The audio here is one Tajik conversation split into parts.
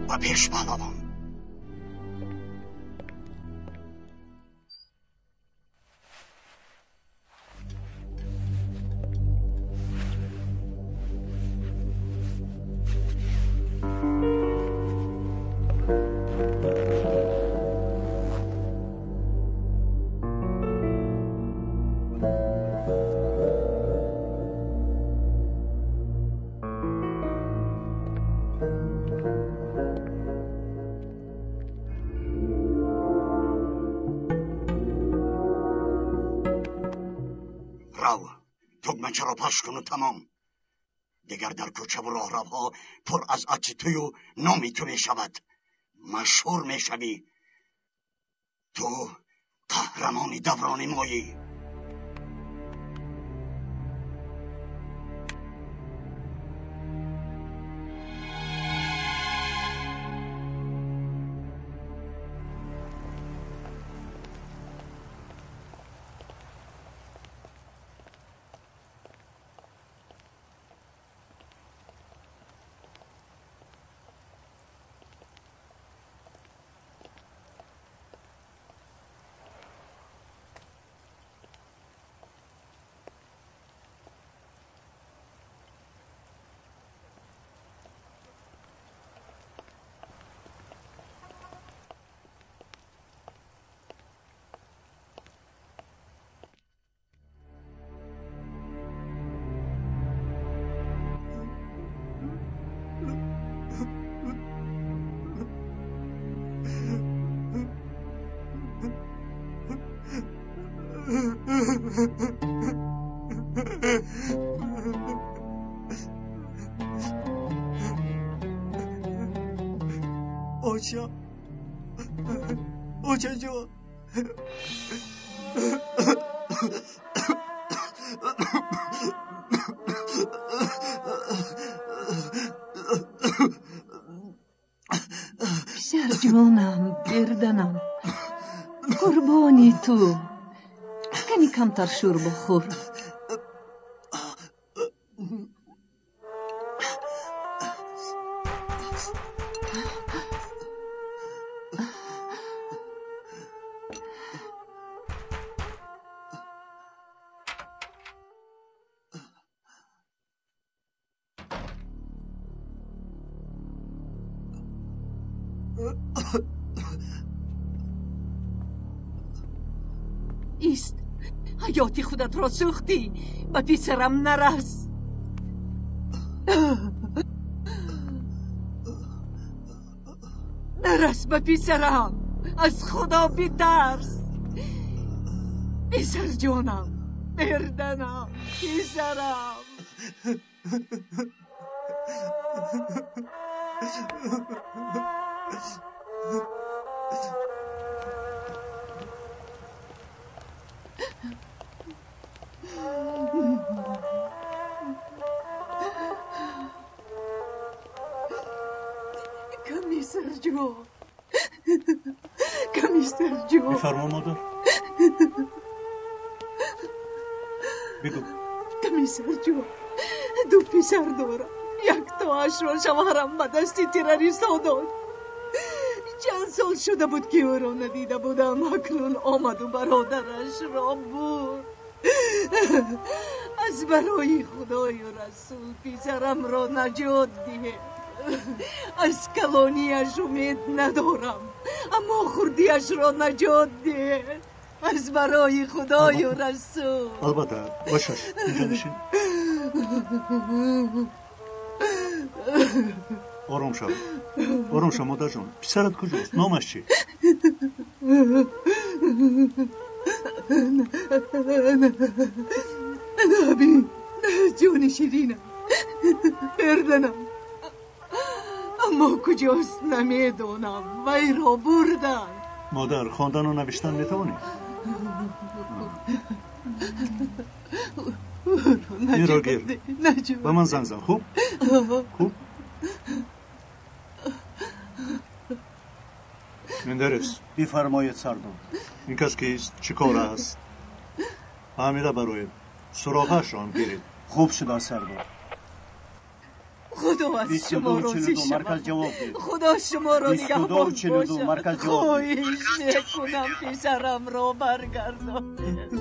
Ба пеш, паҳлавон! Тугмачаро пахш куну тамом. Дигар дар кӯчаву роҳравҳо пур аз акси тую номи ту мешавад. Машҳур мешавӣ. Ту қаҳрамони даврони моӣ. Оча, очаҷон, писарҷонам, берданам, қурбони ту. Кани камтар шӯрбо хӯр. Ист, ҳаёти худатро сӯхтӣ, ба писарам нарас. Нарас ба писарам, аз Худо битарс. Писарҷонам, мерданам, писарам. Комиссарҷон, комиссарҷон. Бифармо, модар. Бигӯ. Комиссарҷон, ду писар дорам. Яктоашро шавҳарам ба дасти террористҳо дод. Чанд сол шуда буд, ки ӯро надида будам. Акнун омаду бародарашро бурд. Аз барои Худою Расул писарамро наҷот диҳед. Аз калонияш умед надорам, аммо хурдиашро наҷот диҳед. Аз барои Худою Расул. Албатта, бошаш, инҷо нишин. Ором шав, ором шав, модарҷон. Писарат куҷост? Номаш чӣ? Наби, ҷони ширинам, берданам. Аммо куҷост намедонам. Вайро бурданд. Модар, хондану навиштан метавонӣ? Инро гир, ба ман занг зан. Хуб, хуб. Мендерес. Бифармоед, сардор. Ин кас кист? Чӣ кор аст? Фаҳмида бароед. Суроғаашро ҳам гиред. Хуб шуда, сардор. Худо аз шумо розӣ шавад. Худо шуморо нигаҳбон бошад. Хоҳиш мекунам писарамро баргардонед.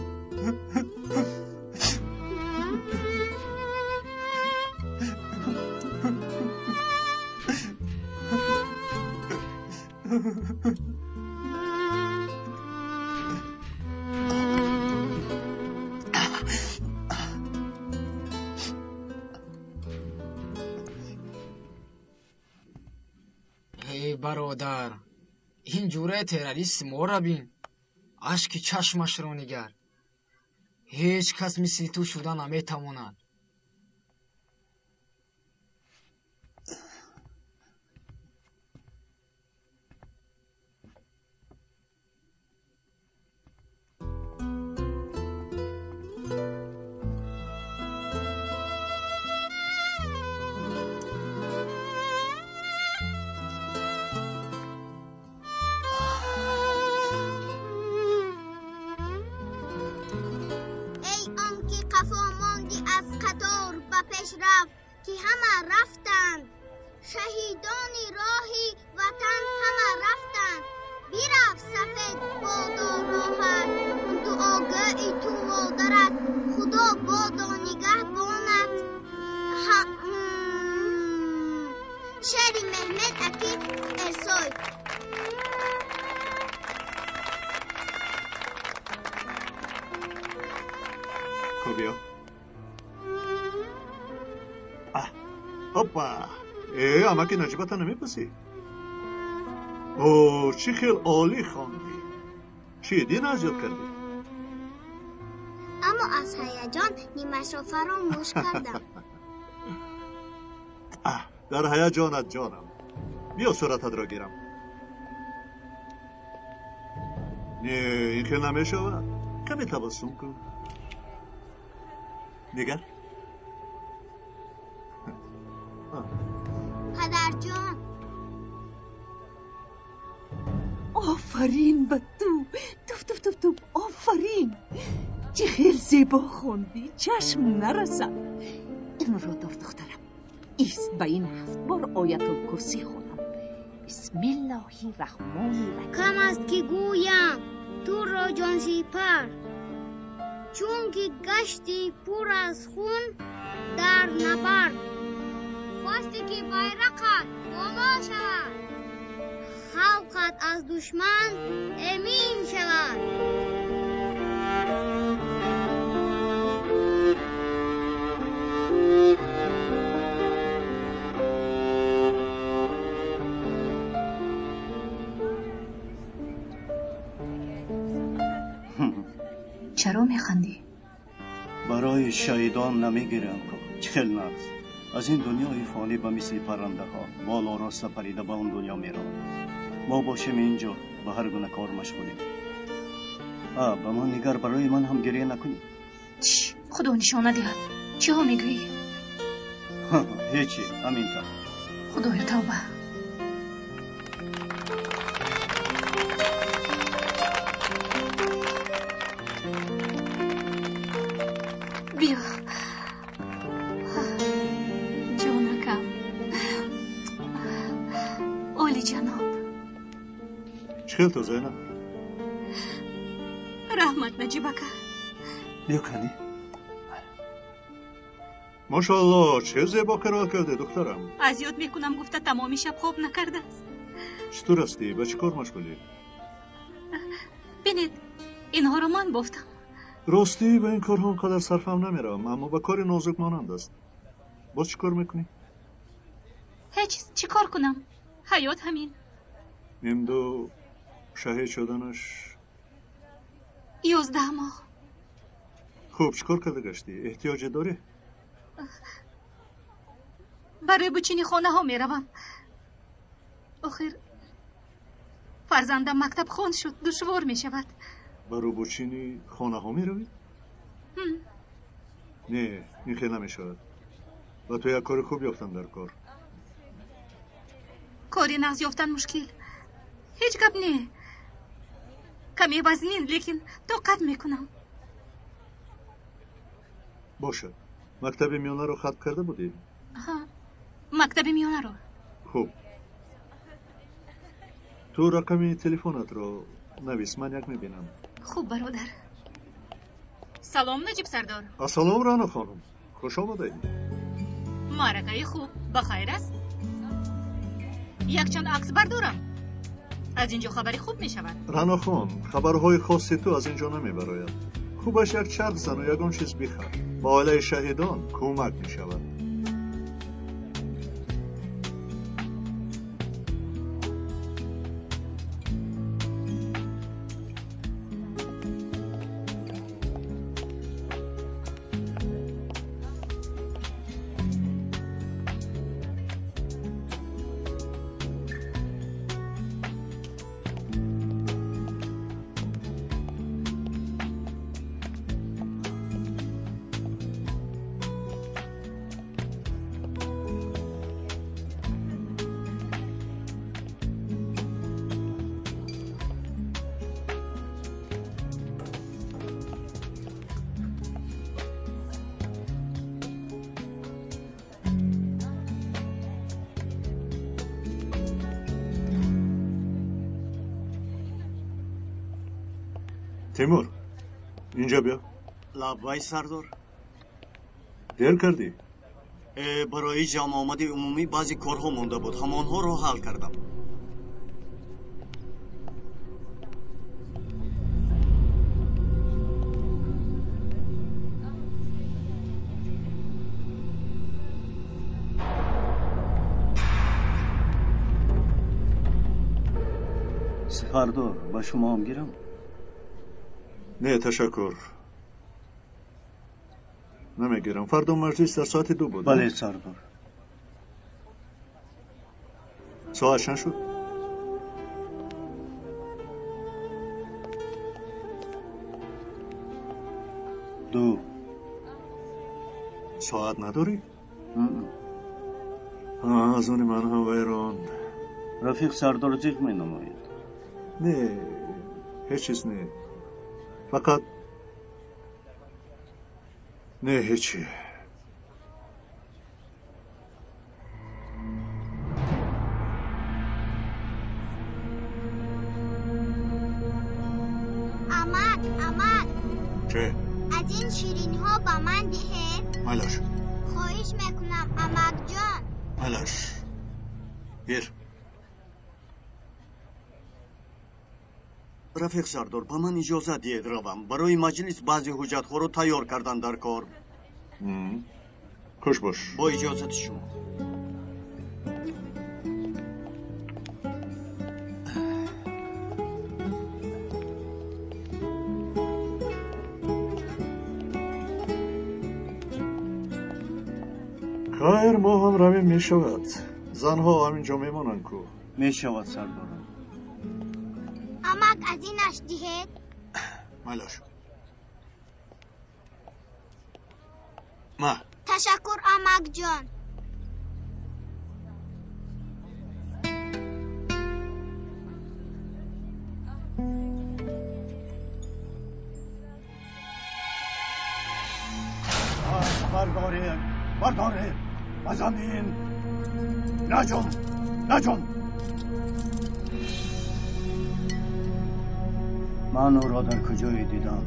Эй бародар, ин ҷураи террорист моро бин, ашки чашмашро нигар. Ҳеҷ кас мисли ту шуда наметавонад. Ки ҳама рафтанд, шаҳидони роҳи ватан ҳама рафтанд. Бирафт сафед бодо роҳат, дуогӯи ту модарат, Худо бодо нигаҳбонат. Шеъри Меҳмед Акиф Эрсой. Хуб, Опа! Амаки Наҷибата намепурсӣ? О, чӣ хел олӣ хондӣ! Чӣ дин аз ёд кардӣ? Аммо аз ҳаяҷон нимашро фаромӯш кардам. Дар ҳаяҷонат ҷонам. Биё сурататро гирам. Не, ин хел намешавад. Каме табассум кун. Дигар? Падарҷон, офарин ба ту. Туф туф туф туф, офарин. Чӣ хел зебо хондӣ, чашм нарасад. Инро дор духтарам. Ист ба ин 7 бор оятулкурсӣ хонам. Бисмиллоҳи раҳмони раҳим. Кам аст ки гӯям туро ҷонсипар, чунки гашти пур аз хун дар набард. Хосте ки байрақат боло шавад, халқат аз душман эмин шавад. Чаро механдӣ? Барои шаҳидон намегирам, ку чӣ хел нағз. Аз ин дунёи фонӣ ба мисли паррандаҳо боло роста парида ба он дунё мераванд. Мо бошем инҷо ба ҳар гуна кор машғулем. Ба ман нигар, барои ман ҳам гиря накунӣ. Чӣ? Худо нишона диҳад. Чиҳо мегӯӣ? Ҳечи, ҳамин тавр. Худоё тавба. Биё. Ҷонакам. Олиҷаноб. Чӣ хел ту, Зайнаб? Раҳмат, Наҷибака. Биё кани. Машаалло, чӣ зебо қироат кардӣ, духтарам. Аз ёд мекунам гуфта тамоми шаб хоб накардааст. Читур ҳастӣ? Ба чӣ кор машғулӣ? Бинед, инҳоро ман бофтам. Ростӣ ба ин корҳо он қадар сарфам намеравам, аммо ба кори нозук монанд аст. Боз чӣ кор мекунӣ? Ҳеҷ, чӣ кор кунам? Ҳаёт ҳамин. Имду шаҳид шуданаш 11 моҳ. Хуб, чӣ кор карда гаштӣ? Эҳтиёҷе дорӣ? Барои бучини хонаҳо меравам. Охир фарзандам мактабхон шуд, душвор мешавад. Ба рӯбучини хонаҳо меравӣ? Не, ин хел намешавад. Ба ту як кори хуб ёфтам дар кор. Кори нағз ёфтан мушкил. Ҳеҷ гап не. Каме вазнин, лекин тоқат мекунам. Бошад. Мактаби миёнаро хатм карда будӣ? Ҳа. Мактаби миёнаро. Хуб. Ту рақами телефонатро навис, ман як мебинам. Хуб, бародар. Салом, Наҷиб сардор. Ассалом, Рано хонум. Хуш омадаед. Маъракаи хуб, ба хайр аст? Якчанд акс бардорам. Аз ин ҷо хабари хуб мешавад. Рано хон, хабарҳои хоси ту аз ин ҷо намебарояд. Хубаш як чарх зану ягон чиз бихар. Ба оилаи шаҳидон кӯмак мешавад. Тимур, инҷа биё. Лаббай, сардор. Дер кардӣ? Барои ҷамъомади умумӣ баъзе корҳо монда буд, ҳамонҳоро ҳал кардам. Сардор, ба шумо ҳам гирам? Не, ташаккур. Намегирам. Фардо маҷлис дар соати 2 буд. Бале, сардор. Соат чанд шуд? 2. Соат надорӣ? Аз они ман ҳам вайрон. Рафиқ сардор зиқ менамояд. Не, ҳеҷ чиз не. Фақат не, ҳечи. Амак, амак. Чӣ? Аз ин ширинҳо ба ман диҳед. Майлаш. Хоҳиш мекунам, амакҷон. Майлаш. Гир. Рафиқ сардор, ба ман иҷозат диҳед равам. Барои маҷлис баъзе ҳуҷҷатҳоро тайёр кардан дар кор. Хуш бош. Бо иҷозати шумо. Хайр, мо ҳам равем, мешавад. Занҳо ҳамин ҷо мемонанд ку. Мешавад, сардорам. Амак, аз инаш диҳед. Майлаш. Ма. Ташаккур, амакҷон. Бардоред, бардоред, ба замин. Наҷум, наҷум. Ман ӯро дар куҷое дидам?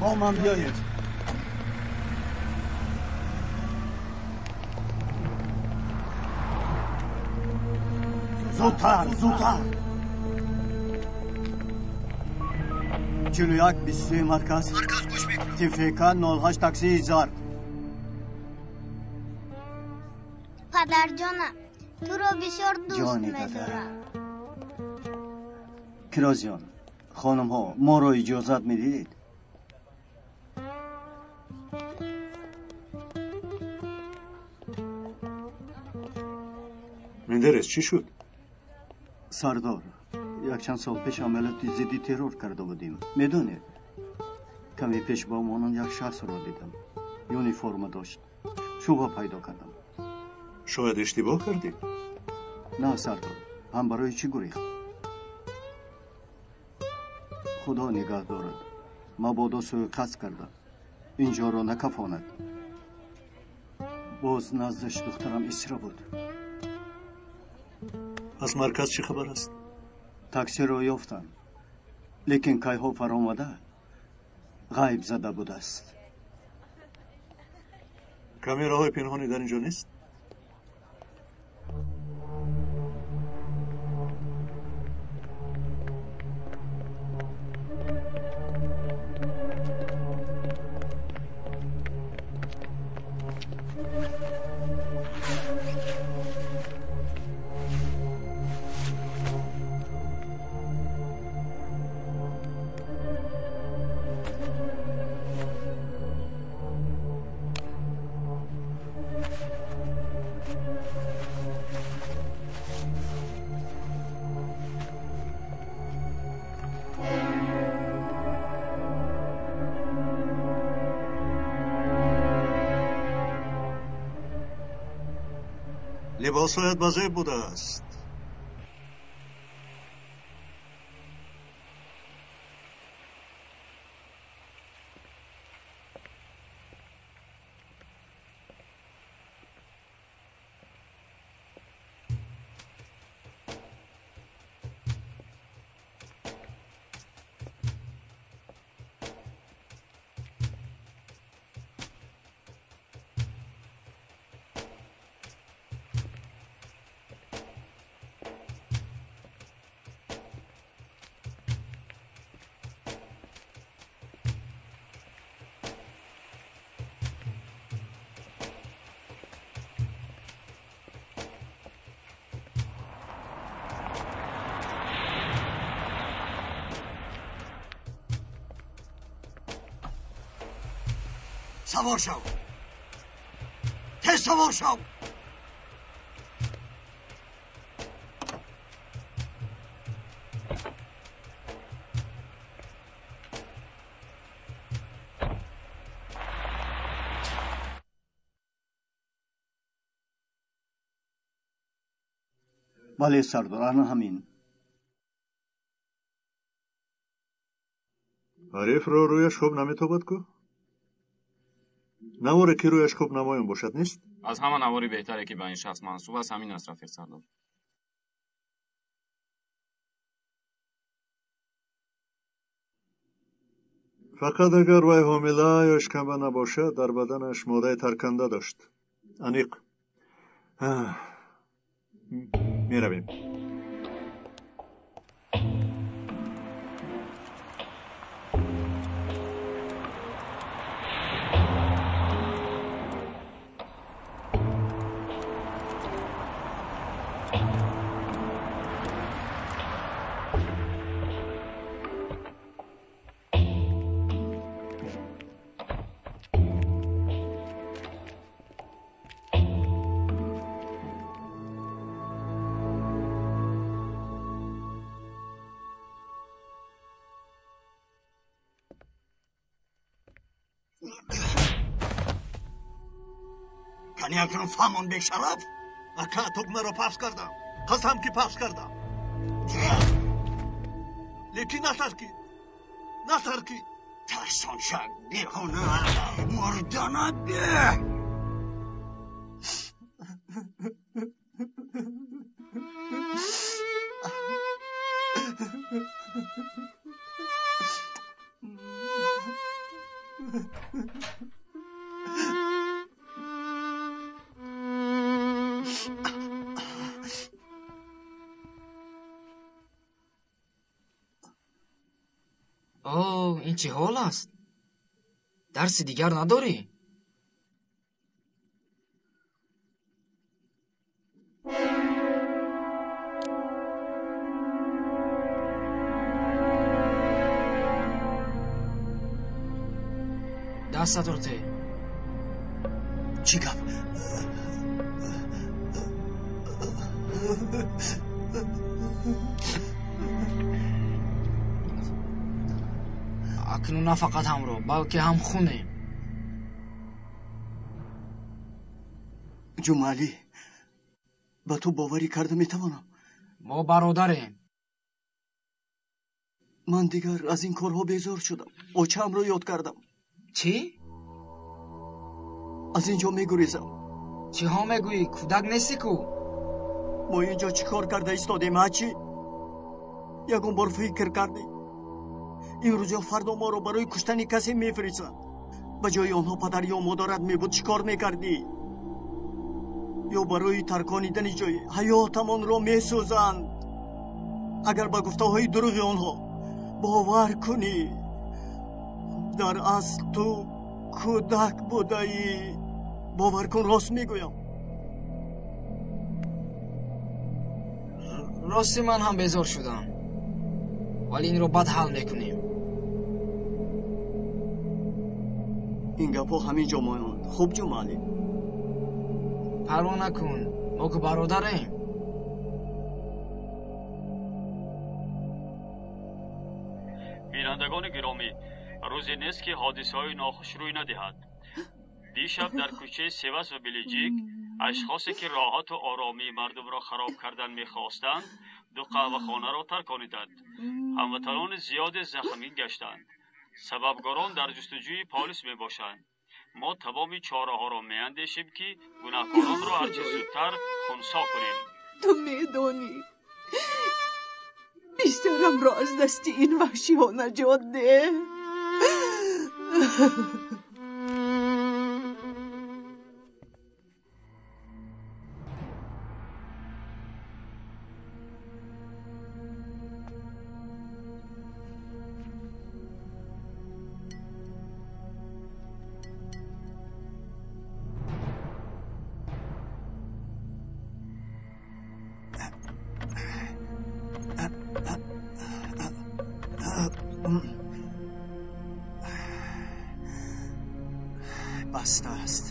با من بیایید. زودتر، زودتر. 41 23 مرکز. مرکز گوش میکنم. تفک 08 تاکسی زرد. падарҷонам, туро бисёр дӯст медорам. Кирозиён, хонумҳо, моро иҷозат медиҳед? Мендерес, чӣ шуд? Сардор, якчанд сол пеш амалиёти зидди террор карда будем. Медонед, каме пеш ба монанд як шахсро дидам. Юниформа дошт. Шубҳа пайдо кардам. Шояд иштибоҳ кардӣ? На, сардор, ҳам барои чӣ гурехт? Худо нигаҳ дорад. Мабодо сӯиқасд карда. Инҷоро накафонад. Боз наздаш духтарам Исра буд. Аз марказ чӣ хабар аст? Таксиро ёфтам, лекин кайҳо фаромада ғайб зада будааст. Камераҳои пинҳонӣ дар инҷо нест? Либосҳоят ба зеб будааст. Савор шав! Тез савор шав! Бале, сардор, ана ҳамин. Ҳарифро рӯяш хуб наметобад ку? Наворе ки рӯяш хуб намоён бошад, нест? Аз ҳама навори беҳтаре ки ба ин шахс мансуб аст, ҳамин аст, рафиқ сардор. Фақат агар вай ҳомила ё шикамба набошад, дар баданаш моддаи тарканда дошт. Аниқ. Меравем. Кани акнун фаҳмон, бешараф? Ака, тугмаро пахш кардам. Қасам ки пахш кардам. Лекин натаркид. Натаркид. Тарсоншак, беҳунар, мурданат беҳ! О, ин чӣ ҳол аст? Дарси дигар надорӣ? Дастатро те. Чӣ гап? Акнун на фақат ҳамроҳ, балки ҳам хунем. Ҷумъалӣ, ба ту боварӣ карда метавонам? Мо бародарем. Ман дигар аз ин корҳо безор шудам. Очаамро ёд кардам. Чӣ? Аз ин ҷо мегурезам. Чиҳо мегӯӣ? Кӯдак нестӣ ку? Мо ин ҷо чӣ кор карда истодем, ҳачи? Ягон бор фикр кардӣ? Имрӯз ё фардо моро барои куштани касе мефиристанд. Ба ҷои онҳо падар ё модарат мебуд, чӣ кор мекардӣ? Ё барои тарконидани ҷои ҳаётамонро месӯзанд. Агар ба гуфтаҳои дурӯғи онҳо бовар кунӣ, дар асл ту кӯдак будаӣ. Бовар кун, рост мегӯям. Рости ман ҳам безор шудам, вале инро баъд ҳал мекунем. Ин гапҳо ҳамин ҷо моянд. Хуб, Ҷумъалӣ? Парво накун, мо ку бародарем. Бинандагони гиромӣ, рӯзе нест, ки ҳодисаҳои нохуш рӯй надиҳад. Дишаб дар кӯчаи Севас ва Белиҷик ашхосе, ки роҳату оромии мардумро хароб кардан мехостанд, ду қаҳвахонаро таркониданд. Ҳамватанони зиёде захмӣ гаштанд. Сабабгорон дар ҷустуҷӯи полис мебошанд. Мо тамоми чораҳоро меандешем, ки гунаҳкоронро ҳарчи зудтар хунсо кунем. Ту медонӣ, писарамро аз дасти ин ваҳшиҳо наҷот деҳ. Баста аст.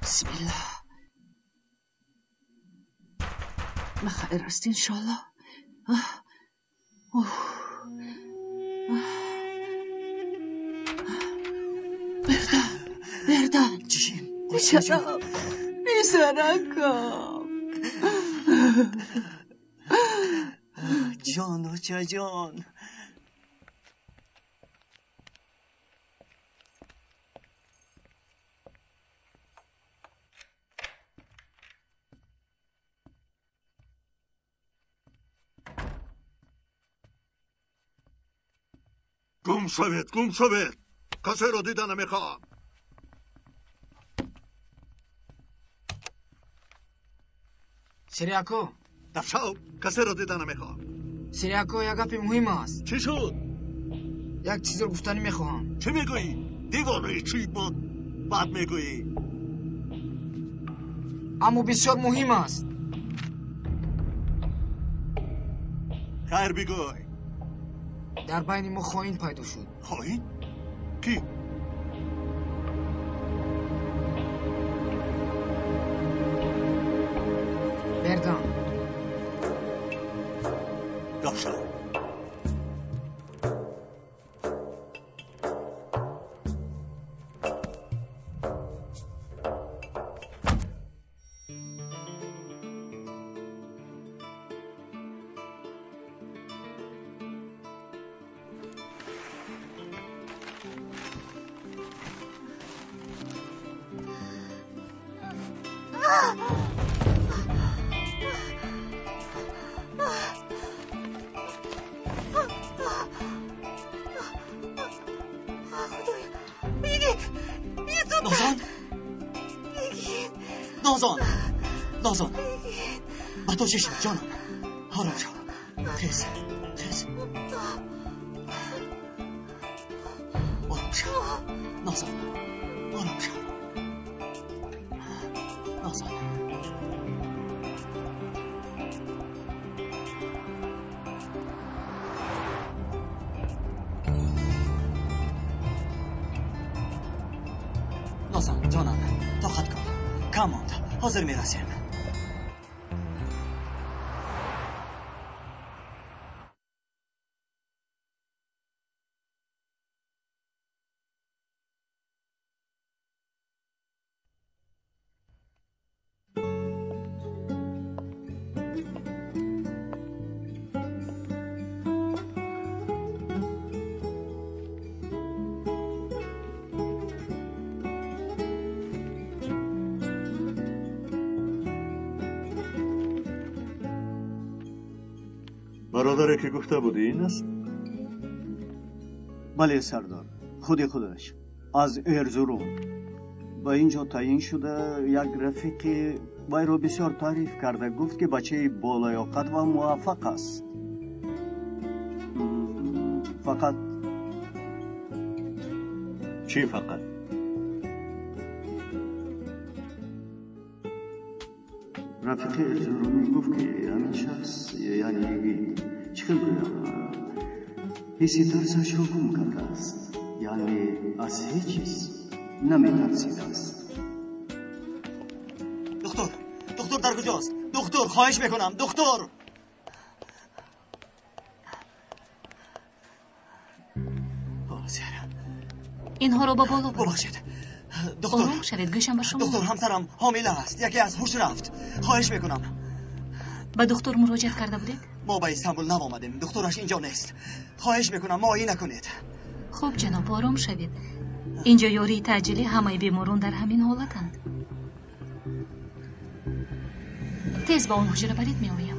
Бисмиллоҳ. Бахайр аст, иншоаллоҳ. Бердан, Бердан. Чӣ? Писарам, писаракам. Ҷон, очаҷон. Гум шавед, гум шавед, касеро дида намехоҳам. Сириако. Дафшав, касеро дида намехоҳам. Сириако, як гапи муҳим аст. Чӣ шуд? Як чизро гуфтанӣ мехоҳам. Чӣ мегӯӣ? Девонаи чӣ буд? Бад мегӯӣ. Аммо бисёр муҳим аст. Хайр, бигӯй. Дар байни мо хоин пайдо шуд. Хоин? Кӣ? Бердан. Дафшав. نازان، نازان، نازان، ба ту чӣ шуд ҷонам? Ором шав, хез, хез, ором шав Нозан, ором шав Нозан. Нозан ҷонам, тоқат кун, кам монд, ҳозир мерасем. Бародаре ки гуфта будӣ ин аст? Бале сардор, худи худаш аз Эрзурум ба ин ҷо таъин шуда. Як рафиқи вайро бисёр таъриф карда гуфт, ки бачаи болаёқат ва муваффақ аст. Фақат Чӣ фақат? Рафиқи Эрзурумӣ гуфт, ки ҳамин шахс, яъне йигит, чӣ хел гӯям, ҳисси тарсашро гум кардааст, яъне аз ҳеҷ чиз наметарсидааст. Духтур, духтур дар куҷост? Духтур, хоҳиш мекунам, духтур! Инҳоро ба боло бар. Бубахшед, доктор. Ором шавед, гӯшам ба шумо. Доктор, ҳамсарам ҳомила аст, яке аз ҳуш рафт. Хоҳиш мекунам. Ба духтур муроҷиат карда будед? Мо ба Истанбул нав омадем, духтураш инҷо нест. Хоҳиш мекунам, муоина кунед. Хуб, ҷаноб, ором шавед. Инҷо ёрии таъҷилӣ, ҳамаи беморон дар ҳамин ҳолатанд. Тез ба он ҳуҷра баред, меоям.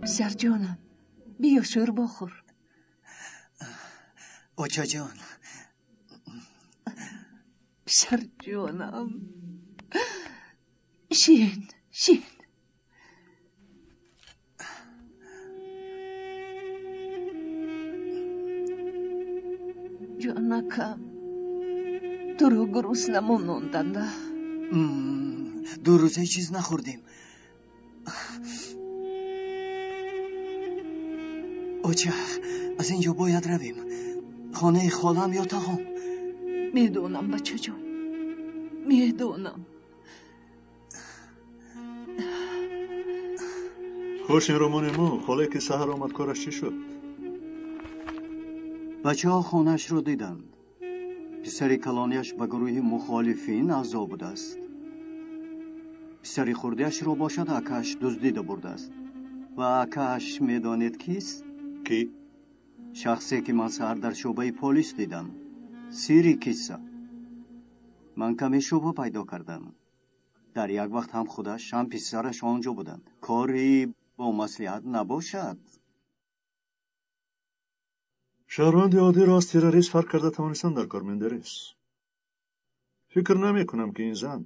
Писарҷонам, биё шӯрбо хӯр. Очаҷон. Писарҷонам, шин, шин. Ҷонакам, туро гурусна мононданда. 2 рӯз ҳеҷ чиз нахӯрдем. Оча, аз ин ҷо бояд равем. Хонаи холам ё тағом. Медонам, бачаҷон, медонам. Хуш ин ромони мо, холе ки саҳар омад, кораш чӣ шуд? Бачаҳо хонаашро диданд. Писари калонияш ба гурӯҳи мухолифин аъзо будааст. Писари хурдиашро бошад акааш дуздида бурдааст. Ва акааш медонед кист? Кӣ? Шахсе ки ман саҳар дар шӯъбаи полис дидам. Сири кисса. Ман каме шубҳа пайдо кардам. Дар як вақт ҳам худаш, ҳам писараш он ҷо буданд. Кори бо маслиҳат набошад. Шаҳрванди оддиро аз террорист фарқ карда тавонистан дар кор Мендерес. Фикр намекунам, ки ин зан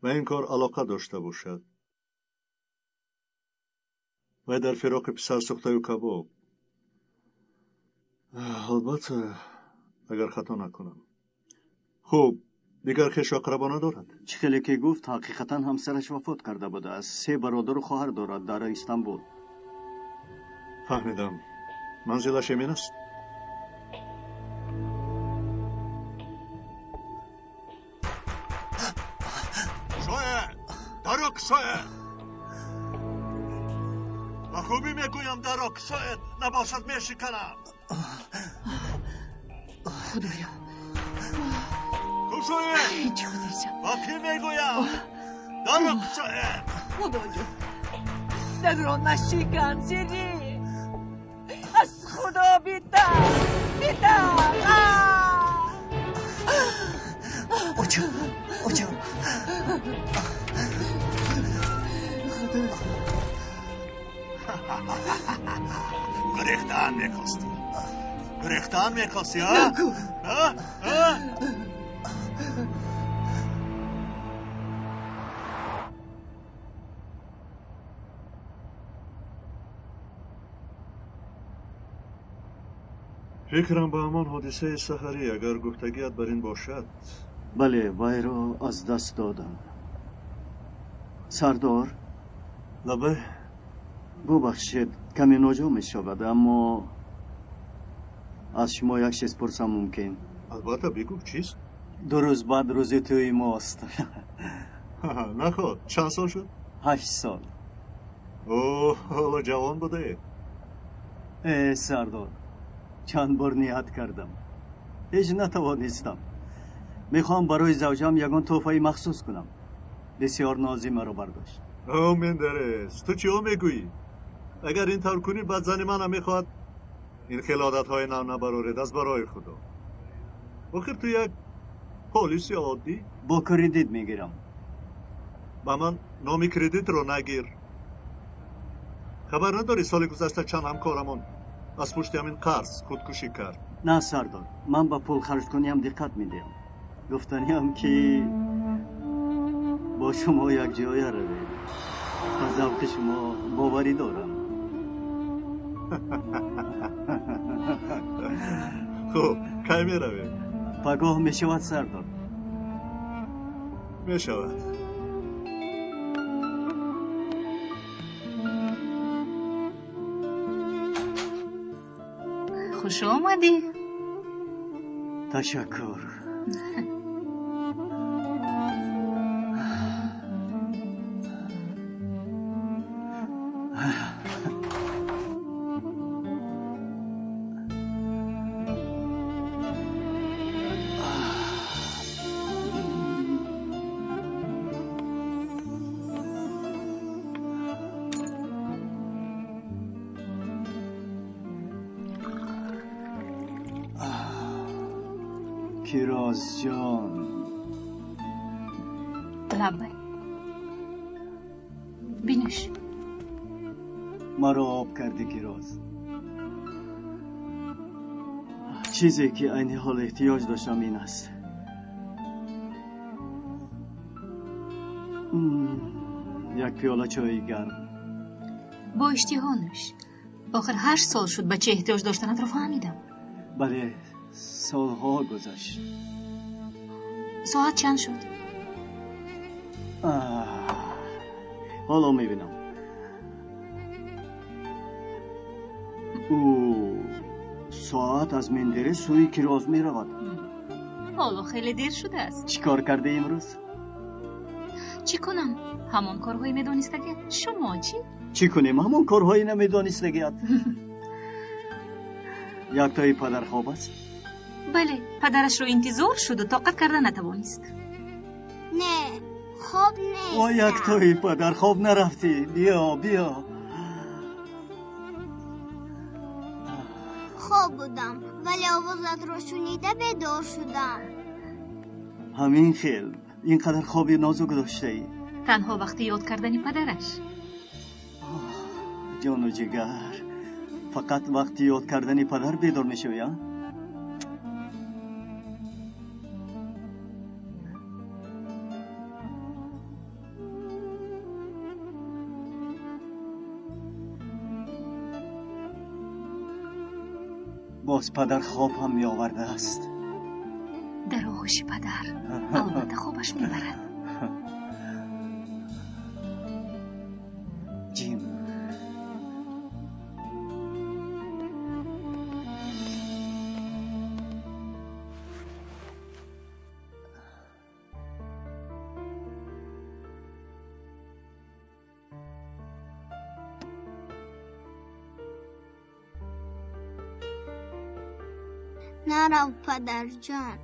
ба ин кор алоқа дошта бошад. Вай дар фироқи писар сӯхтаю кабоб. Албатта, агар хато накунам. Хуб, дигар хешу ақрабо надорад? Чӣ хеле ки гуфт, ҳақиқатан ҳамсараш вафот карда будааст. 3 бародару хоҳар дорад дар Истанбул. Фаҳмидам. Манзилаш эмин аст? Шояд! Дарок шояд! Ба хубӣ мегӯям, дарок шояд, набошад мешиканам. Худоё! Кушоед! Чӣ ҳодиса? Ба кӣ мегӯям? Дарок шояд! Худоё! Дарро нашикан, Сири! Аз Худо битарс! Битарс! Оча! Оча! Худоё! Гурехтан мехостӣ. Гурехтан мехостӣ, а? Нагӯ! А? А? Фикрам ба ҳамон ҳодисаи саҳарӣ, агар гуфтагият бар ин бошад. Бале, вайро аз даст додам. Сардор? Лабай. Бубахшед, каме ноҷо мешавад, аммо аз шумо як чиз пурсам мумкин? Албатта, бигӯ, чист? 2 рӯз баъд рӯзи тӯи мост. Наход, чанд сол шуд? 8 сол. О, ҳоло ҷавон будаед. Э, Сардор, чанд бор ният кардам, ҳеҷ натавонистам. Мехоҳам барои завҷаам ягон тӯҳфаи махсус кунам. Бисёр нозӣ маро бардошт. О, Мендерес, ту чиҳо мегӯӣ? Агар ин тавр кунӣ, баъд зани манам мехоҳад ин хел одатҳои нав набароред аз барои Худо. Охир ту як полиси оддӣ. Бо кредит мегирам. Ба ман номи кредитро нагир. Хабар надорӣ соли гузашта чанд ҳамкорамон аз пушти ҳамин қарз худкушӣ кард? На, Сардор, ман ба пул харҷкуниам диққат медиҳам. Гуфтаниам ки бо шумо якҷоя равем. Ба завқи шумо боварӣ дорам. Хуб, кай меравем? Пагоҳ мешавад, Сардор. Мешавад. Хуш омадӣ. Ташаккур. Кироз ҷон. Лабай. Бинӯш. Маро об кардӣ, Кироз. Чизе ки айни ҳол эҳтиёҷ доштам ин аст. Як пиёла чойи гарм. Бо иштиҳо нӯш. Охир 8 сол шуд ба чӣ эҳтиёҷ доштанатро фаҳмидам. Бале, солҳо гузашт. Соат чанд шуд? Ҳоло мебинам. Ӯ соат аз Мендерес сӯи Кироз меравад. Ҳоло хеле дер шудааст. Чӣ кор карда имрӯз? Чӣ кунам? Ҳамон корҳои медонистагият. Шумо чӣ? Чӣ кунем? Ҳамон корҳои намедонистагият. Яктои падар хоб аст? Бале, падарашро интизор шуду тоқат карда натавонист. Не, хоб нест. О, яктои падар, хоб нарафтӣ. Биё, биё. Хоб будам, вале овозатро шунида бедор шудам. Ҳамин хел, ин қадар хоби нозук доштаӣ. Танҳо вақти ёд кардани падараш. Ҷону ҷигар, фақат вақти ёд кардани падар бедор мешавӣ, а? Боз падар хоб ҳам меовардааст. Дар оғӯши падар албатта хобаш мебарад. Ҷим. Нарав, падарҷон.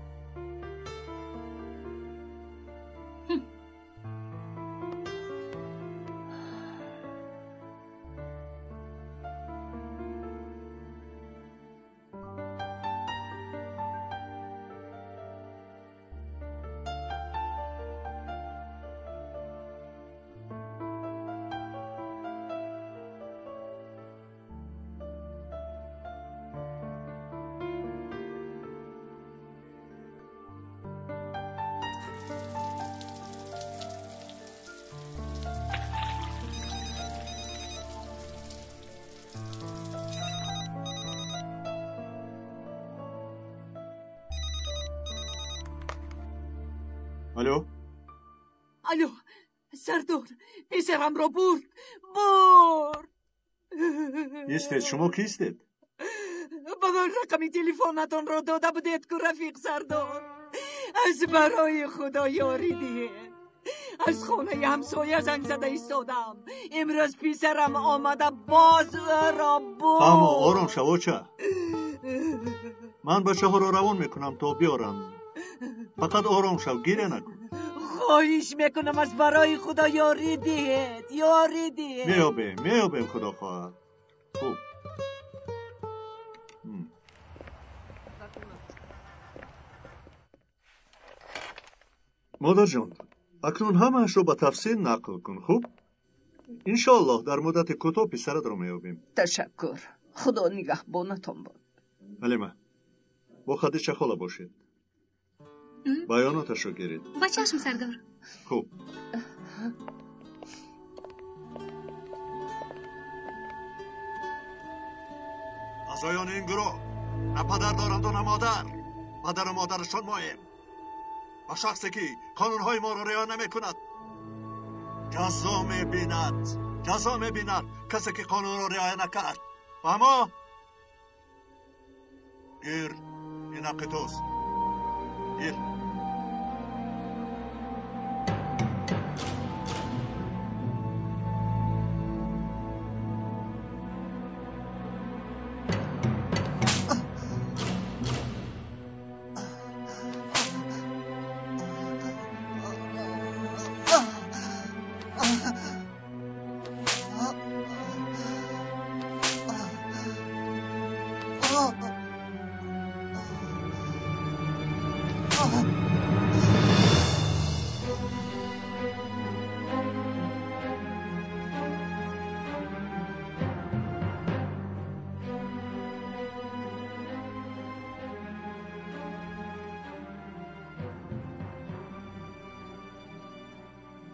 Алло? Алло, Сардор, писарамро бурд, бурд. Истед, шумо кистед? Ба ман рақами телефонатонро дода будед ку, рафиқ Сардор. Аз барои Худо ёрӣ диҳед. Аз хонаи ҳамсоя занг зада истодам. Имрӯз писарам омада боз ӯро бурд. Фаҳмо, ором шав, оча. Ман бачаҳоро равон мекунам то биёранд. Фақат ором шав, гиря накун. Хоҳиш мекунам, аз барои Худо ёрӣ диҳед, ёрӣ диҳед. Меёбем, меёбем, Худо хоҳад. Хуб. Модарҷон, акнун ҳамаашро ба тафсил нақл кун, хуб? Иншоаллоҳ дар муддати кӯтоҳ писаратро меёбем. Ташаккур. Худо нигаҳбонатон бод. Ҳалима, бо Хадича хола бошед. Баёноташро гиред. Ба чашм, Сардор. Хуб. Аъзоёни ин гурӯҳ на падар доранду на модар. Падару модарашон моем. Ва шахсе ки қонунҳои моро риоя намекунад ҷазо мебинад. Ҷазо мебинад касе ки қонунро риоя накард. Фаҳмо? Гир, ин ҳаққи туст. Гир.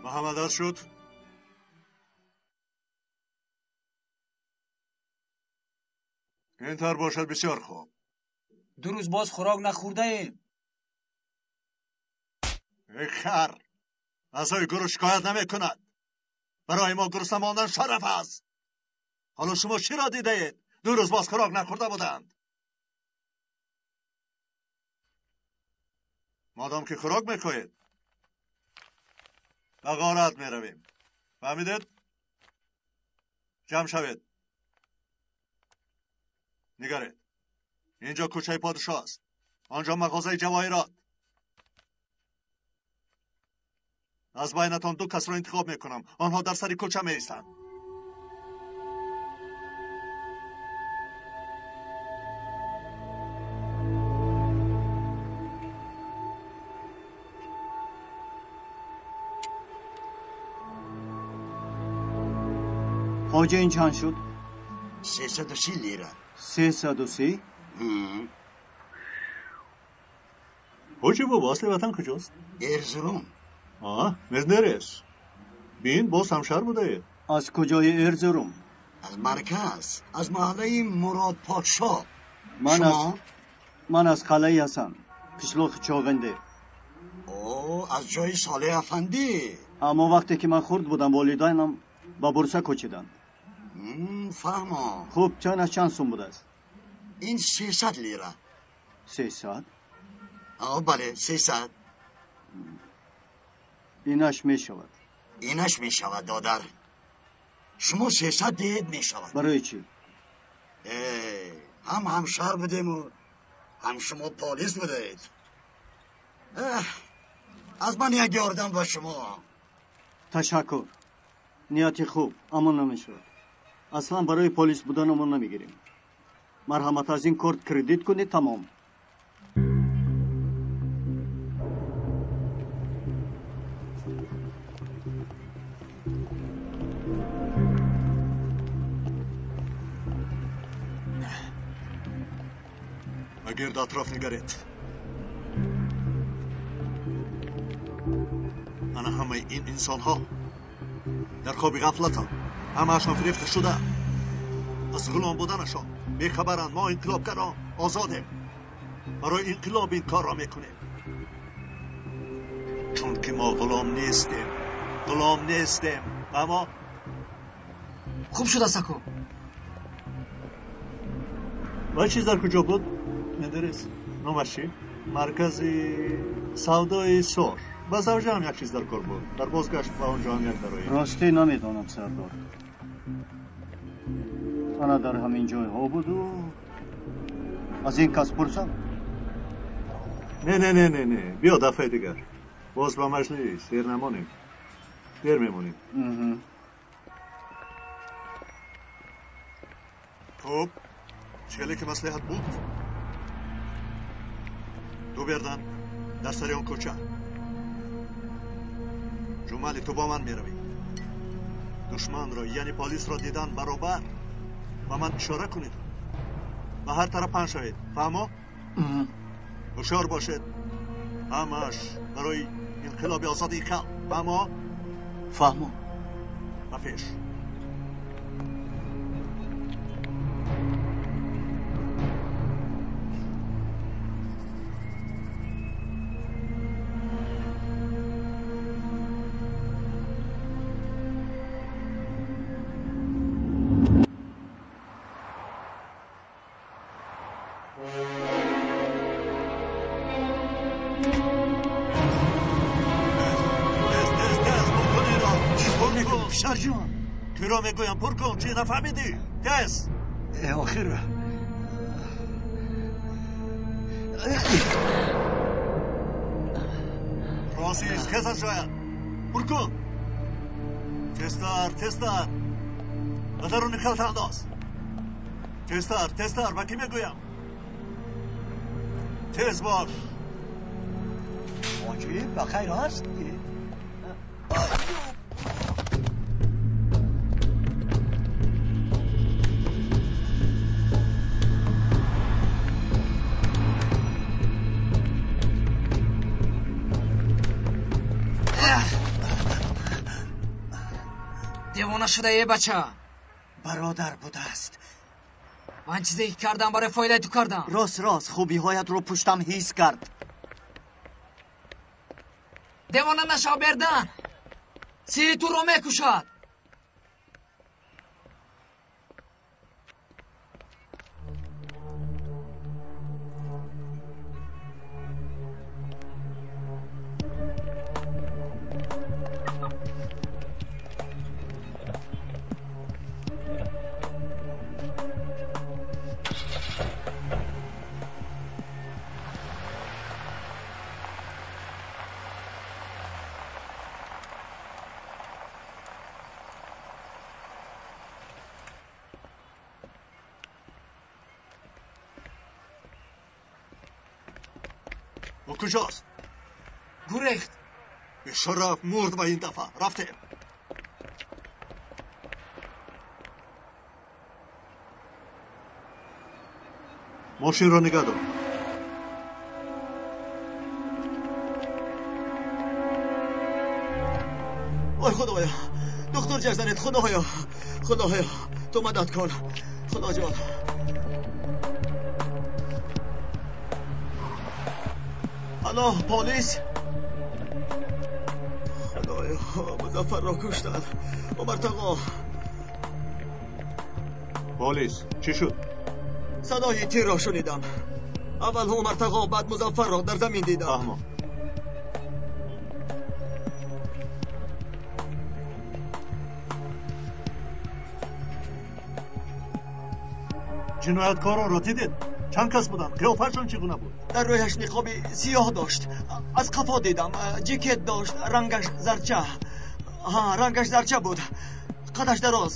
Муҳаммад шуд. Ин тавр бошад бисёр хуб. Ду рӯз боз хӯрок нахӯрдаем. Эй хар, аъзои гурӯҳ шикоят намекунад. Барои мо гурусна мондан шараф аст. Ҳоло шумо чиро дидаед? Ду рӯз боз хӯрок нахӯрда буданд. Модом ки хӯрок мехоҳед, ба ғорат меравем. Фаҳмидед? Ҷамъ шавед. Нигаред. Инҷо кӯчаи подшоҳ аст. Он ҷо мағозаи ҷавоҳирот. Аз байнатон ду касро интихоб мекунам. Онҳо дар сари кӯча меистанд. Ҳоҷа, ин чанд шуд? 330 лира. 330? Ҳоҷи бобо, асли ватан куҷост? Эрзурум. Мезнерес. Бин, боз ҳамшаҳр будаед. Аз куҷои Эрзурум? Аз марказ, аз маҳаллаи Мурод подшоҳ. Шумо? Ман аз қалъаи Ҳасан, қишлоқи Чоғинде. О, аз ҷои Солеҳ афандӣ. Аммо вақте ки ман хурд будам, волидайнам ба Бурса кӯчиданд. Фаҳмо. Хуб, чанд аз чанд сум будааст? Ин 300 лира. 300? Бале, 300. Инаш мешавад. Инаш мешавад, додар. Шумо 300 диҳед, мешавад. Барои чӣ? Ҳам ҳамшаҳр будему ҳам шумо полис будаед. Аз ман як ёрдам ба шумо. Ташаккур. Нияти хуб, аммо намешавад. Аслан барои полис будан мо намегирем. Марҳамат, аз ин корт кредит кунед, тамом. Ба гирд атроф нигаред. Ана ҳамаи ин инсонҳо дар хоби ғафлатанд. Ҳамаашон фирефта шуда, аз ғулом буданашон бехабаранд. Мо инқилобгарон озодем. Барои инқилоб ин корро мекунем, чунки мо ғулом нестем. Ғулом нестем. Аммо хуб шудааст, ако. Ва чиз дар куҷо буд? Медонед номаш чӣ? Маркази савдои Сор. Ба завҷаам як чиз дар кор буд. Дар бозгашт ба он ҷо ҳам як дароем. Ростӣ намедонам, сардор. Ана дар ҳамин ҷойҳо буду. Аз ин кас пурсам? Не, не, не, не, не. Биё дафъаи дигар. Боз ба маҷлис дер намонем. Дер мемонем. Хуб, чӣ ки маслиҳат буд? Ду бердан дар сари он кӯча. Ҷумали, ту бо ман меравӣ. Душманро, яъне полисро дидан баробар ба ман ишора кунед. Ба ҳар тараф паҳн шавед. Фаҳмо? Ҳушёр бошед. Ҳамааш барои инқилоби озодии халқ. Фаҳмо? Фаҳмо. Ба пеш. Туро мегӯям, пур кун. Чӣ нафаҳмидӣ? Тез. Охир росист, хез аз ҷоят. Пур кун. Тезтар, тезтар. Ба даруни халта андоз. Тезтар, тезтар. Ба кӣ мегӯям? Тез бош. Ҳоҷӣ, ба хайр аст? Девона шуда е, бача. Бародар будааст. Ман чизе ки кардам, барои фоидаи ту кардам. Рост, рост, хубиҳоятро пуштам ҳис кард. Девона нашав, бердан. Сири туро мекушад. او کجاست؟ گریخت. بیشرف مرد. با این دفعه رفتیم. ماشین را نگه دار. وای خدایا، دکتر جرزنت. خدایا، خدایا تو مدد کن. خدا جان. Алло, полис! Худоё, Музаффарро куштанд. Умар тағо. Полис, чӣ шуд? Садои тирро шунидам. Аввал Умар тағо, баъд Музаффарро дар замин дидам. Фаҳмо. Ҷинояткоронро дидед? Чанд кас буданд? Қиёфаашон чӣ гуна буд? Дар рӯяш ниқоби сиёҳ дошт. Аз қафо дидам. Ҷикет дошт, рангаш зарча. Ҳа, рангаш зарча буд. Қадаш дароз.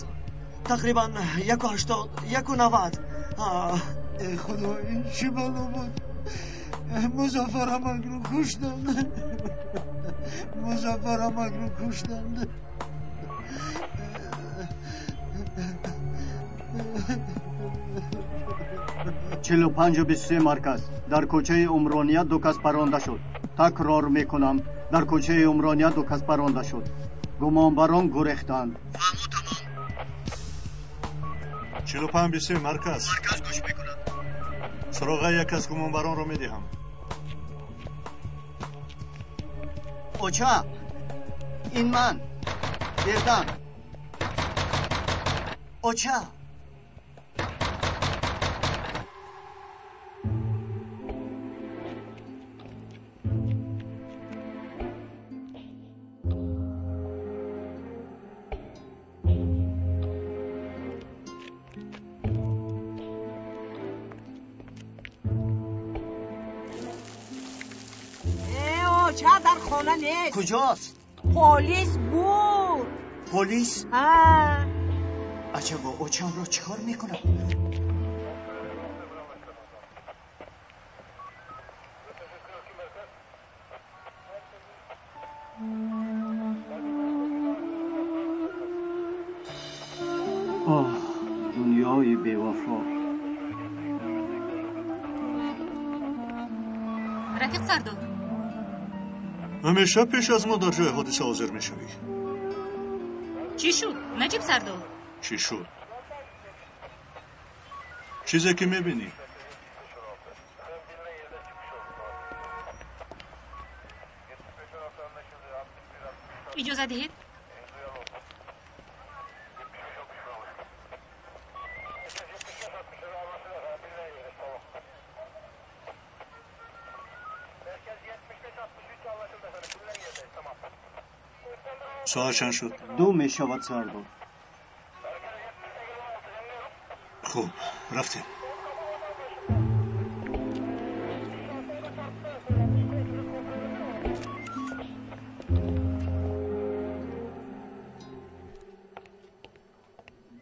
Тақрибан 1,80, 1,90. Э худо, ин чӣ бало буд? Музаффар амакро куштанд. Музаффар амакро куштанд. 45-23 марказ. Дар кӯчаи Умрония ду кас паронда шуд. Такрор мекунам, дар кӯчаи Умрония ду кас паронда шуд. Гумонбарон гурехтанд. Фаҳмо тамом. 45-23 марказ. Марказ гӯш мекунад. Суроғаи як аз гумонбаронро медиҳам. Оча, ин ман Бердан. Оча! Оча дар хона нест. Куҷост? Полис буд. Полис? Ҳа. Аҷабо, очамро чӣ кор мекунад? Оҳ, дунёи бевафо. Рафиқ Сардор. Ҳамеша пеш аз мо дар ҷои ҳодиса ҳозир мешавӣ. Чӣ шуд, Наҷиб Сардор? Чӣ шуд? Чизе ки мебинӣ. Иҷоза диҳед? Соат чанд шуд? Ду мешавад, Сардор. Хуб, рафтем.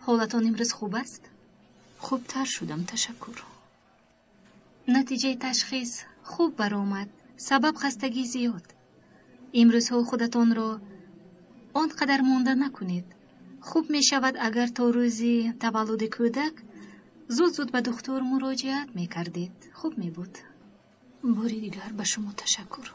Ҳолатон имрӯз хуб аст? Хубтар шудам, ташаккур. Натиҷаи ташхис хуб баромад. Сабаб хастагии зиёд. Имрӯзҳо худатонро он қадар монда накунед. Хуб мешавад, агар то рӯзи таваллуди кӯдак зуд-зуд ба духтур муроҷиат мекардед. Хуб мебуд. Бори дигар ба шумо ташаккур.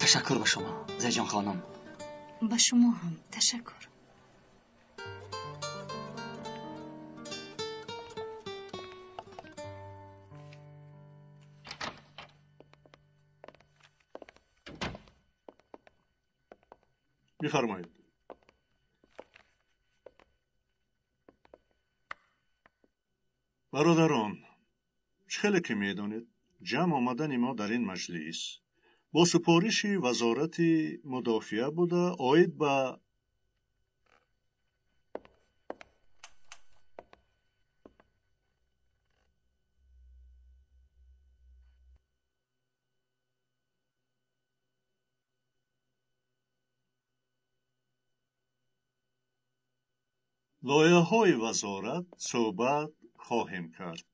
Ташаккур ба шумо, Зайҷон хонум. Ба шумо ҳам ташаккур. Бифармоед. Бародарон, чӣ хеле ки медонед, ҷамъ омадани мо дар ин маҷлис бо супориши Вазорати мудофиа буда оид ба лоиҳаҳои вазорат суҳбат хоҳем кард.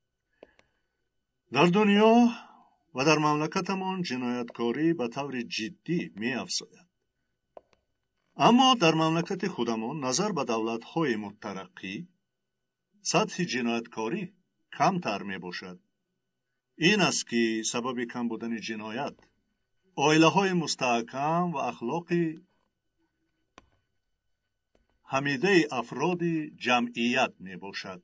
Дар дунё ва дар мамлакатамон ҷинояткорӣ ба таври ҷиддӣ меафзояд. Аммо дар мамлакати худамон назар ба давлатҳои мутараққӣ сатҳи ҷинояткорӣ камтар мебошад. Ин аст ки сабаби кам будани ҷиноят оилаҳои мустаҳкам ва ахлоқи ҳамидаи афроди ҷамъият мебошад.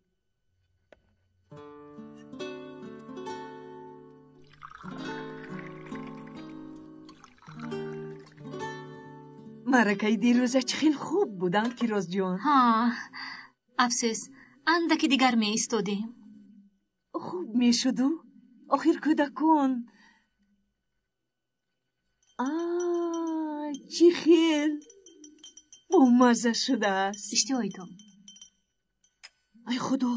Маъракаи дирӯза чӣ хел хуб буданд, Кирозҷон. Ҳа, афсӯс, андаки дигар меистодем. Хуб мешуду, охир кӯдакон. А, чӣ хел бомазза шудааст. Иштиҳоитон. Ай худо,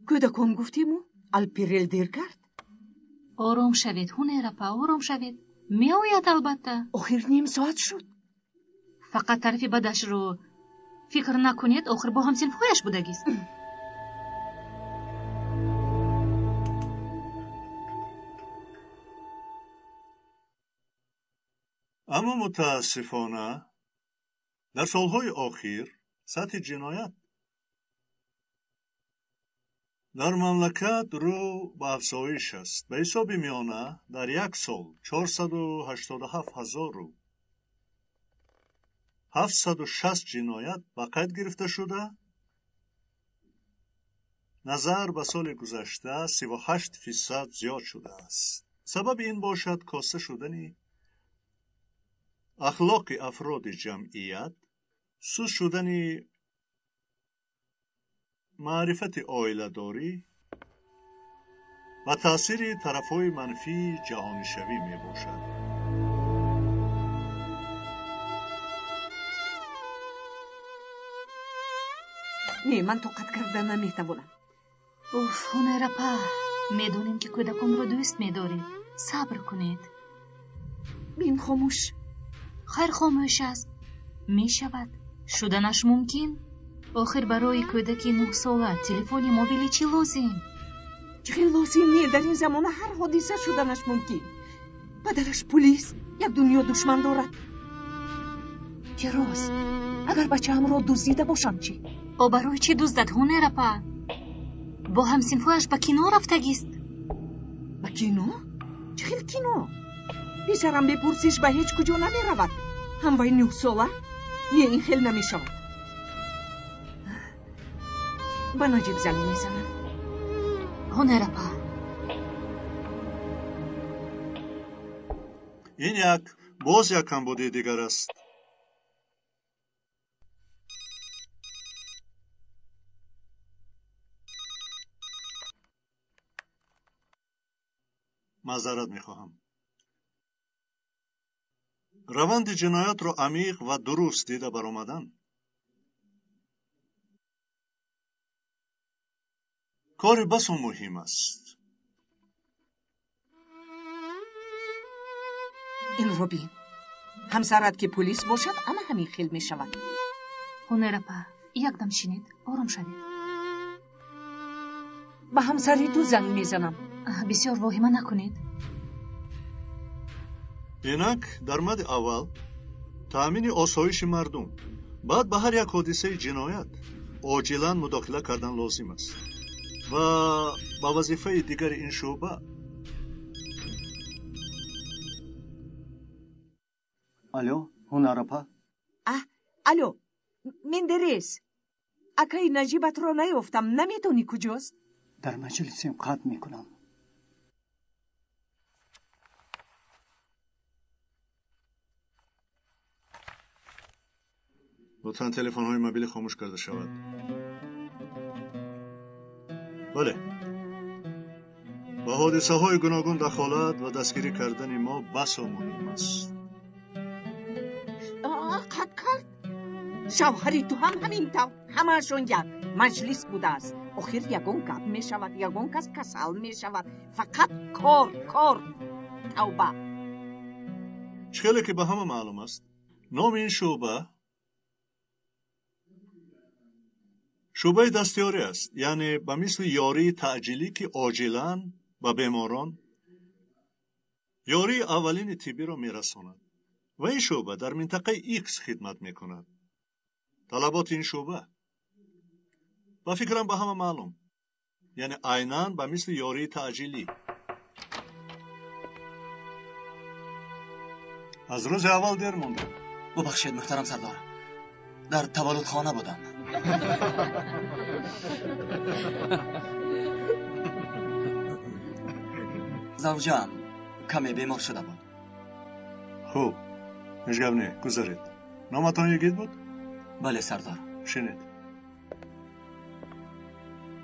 кӯдакон гуфтему, Алпирел дер кард. Ором шавед, Ҳунерапа, ором шавед. Меояд албатта. Охир ним соат шуд. Фақат тарафи бадашро фикр накунед, охир бо ҳамсинфҳояш будагист. Аммо мутаассифона дар солҳои охир сатҳи ҷиноят дар мамлакат рӯ ба афзоиш аст. Ба ҳисоби миёна дар як сол 487 760 ҷиноят ба қайд гирифта шуда, назар ба соли гузашта 38% зиёд шудааст. Сабаби ин бошад коста шудани ахлоқи афроди ҷамъият, суст шудани маърифати оиладорӣ ва таъсири тарафҳои манфии ҷаҳонишавӣ мебошад. Не, ман тоқат карда наметавонам. Уф, Ҳунерапа, медонем ки кӯдаконро дӯст медоред. Сабр кунед. Бин хомӯш. Хайр, хомӯш аст. Мешавад. Шуданаш мумкин. Охир барои кӯдаки нӯҳсола телефони мобилӣ чӣ лозим? Чӣ хел лозим не? Дар ин замона ҳар ҳодиса шуданаш мумкин. Падараш пулис, як дунё душман дорад. Фироз, агар бачаамро дуздида бошам чӣ? О, барои чӣ дуздад, Ҳунерапа? Бо ҳамсинфҳояш ба кино рафтагист. Ба кино? Чӣ хел кино? Писарам бепурсиш ба ҳеҷ куҷо намеравад. Ҳам вай нӯҳсола? Не, ин хел намешавад. Ба Наҷиб занг мезанам. Ҳунерапа. Ин як боз як камбудии дигар аст. Маъзарат мехоҳам. Раванди ҷиноятро амиқ ва дуруст дида баромадан кори басо муҳим аст. Инро бин. Ҳамсарат ки пулис бошад, ана ҳамин хел мешавад. Ҳунерапа, якдам шинед, ором шавед. Ба ҳамсари ту занг мезанам. Бисёр воҳима накунед. Инак дар мадди аввал таъмини осоиши мардум, баъд ба ҳар як ҳодисаи ҷиноят оҷилан мудохила кардан лозим аст ва ба вазифаи дигари ин шӯъба. Алло, Ҳунарапа? Алло, Мендерес, акаи Наҷибатро наёфтам, намедонӣ куҷост? Дар маҷлисем, қатъ мекунам. Лутфан телефонҳои мобилӣ хомӯш карда шавад. Бале, ба ҳодисаҳои гуногун дахолат ва дастгирӣ кардани мо басо муҳим аст. Қатъ кард? Шавҳари ту ҳам ҳамин тавр, ҳамаашон як маҷлис будааст. Охир ягон гап мешавад, ягон кас касал мешавад. Фақат кор, кор, тавба. Чӣ хеле ки ба ҳама маълум аст, номи ин шӯъба шӯъбаи дастёрӣ аст, яъне ба мисли ёрии таъҷилӣ, ки оҷилан ба беморон ёрии аввалини тиббиро мерасонад. Ва ин шӯъба дар минтақаи Икс хидмат мекунад. Талаботи ин шӯъба ба фикрам ба ҳама маълум, яъне айнан ба мисли ёрии таъҷилӣ. Аз рӯзи аввал дер мондем. Бубахшед, муҳтарам сардор, Дар таваллудхона будам. Завҷаам каме бемор шуда буд. Хуб, ҳеҷ гап не, гузаред. Номатон Йигит буд? Бале, сардор. Шинед.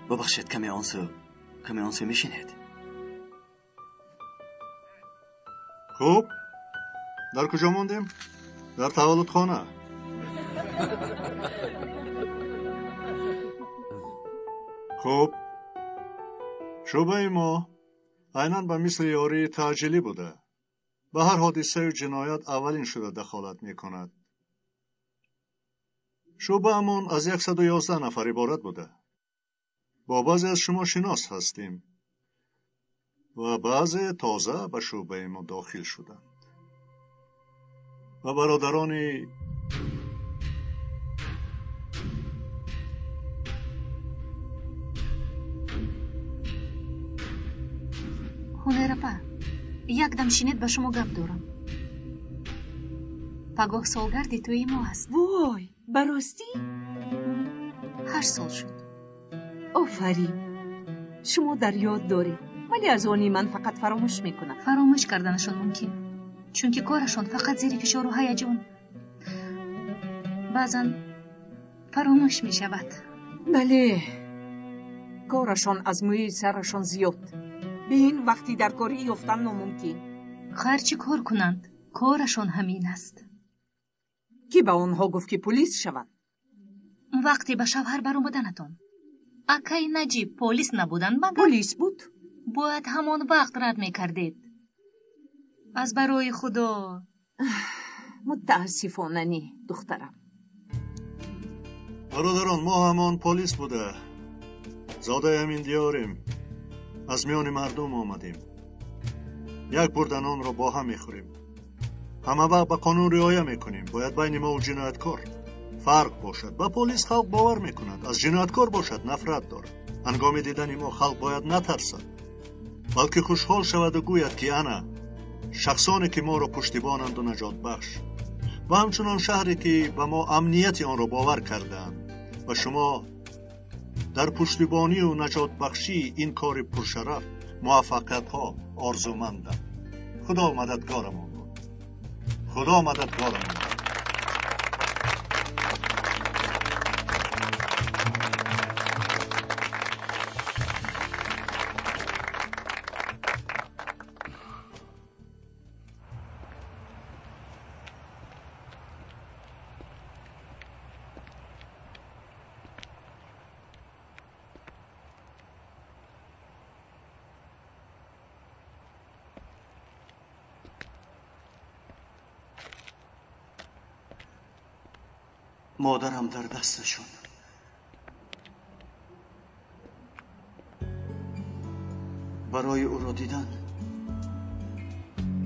Бубахшед, каме он сӯ мешинед. Хуб, дар куҷо мондем? Дар таваллудхона. Хуб, шӯъбаи мо айнан ба мисли ёрии таъҷилӣ буда. Ба ҳар ҳодисаю ҷиноят аввалин шуда дахолат мекунад. Шӯъбаамон аз 111 нафар иборат буда. Бо баъзе аз шумо шинос ҳастем ва баъзе тоза ба шӯъбаи мо дохил шуданд. Ва бародарони Ҳунайрапа, якдам шинед, ба шумо гап дорам. Пагоҳ солгарди тӯи мо аст. Вой, ба ростӣ? 8 сол шуд. Офарин, шумо дар ёд доред, вале аз они ман фақат фаромӯш мекунам. Фаромӯш карданашон мумкин, чунки корашон фақат зери фишору ҳаяҷон. Баъзан фаромӯш мешавад. Бале, корашон аз мӯи сарашон зиёд. Бин, вақти дар корӣ ёфтан номумкин. Ҳар чӣ кор кунанд, корашон ҳамин аст. Кӣ ба онҳо гуфт, ки полис шаванд? Вақте ба шавҳар баромаданатон акаи Наҷиб полис набуданд, магар? Полис буд. Бояд ҳамон вақт рад мекардед. Аз барои Худо. Мутаассифона не, духтарам. Бародарон, мо ҳамон полис буда. Зодаи ҳамин диёрем. Аз миёни мардум омадем. Як бурда нонро бо ҳам мехӯрем. Ҳама вақт ба қонун риоя мекунем. Бояд байни мо ва ҷинояткор фарқ бошад. Ба полис халқ бовар мекунад, аз ҷинояткор бошад нафрат дорад. Ҳангоми дидани мо халқ бояд натарсад, балки хушҳол шаваду гӯяд, ки ана шахсоне ки моро пуштибонанду наҷотбахш, ва ҳамчунон шаҳре ки ба мо амнияти онро бовар кардаанд ва шумо дар пуштибонию наҷотбахшии ин кори пуршараф муваффақиятҳо орзумандам. Худо мададгорамон буд. Худо мададгорамон буд. مادرم در دستشون. برای او را دیدن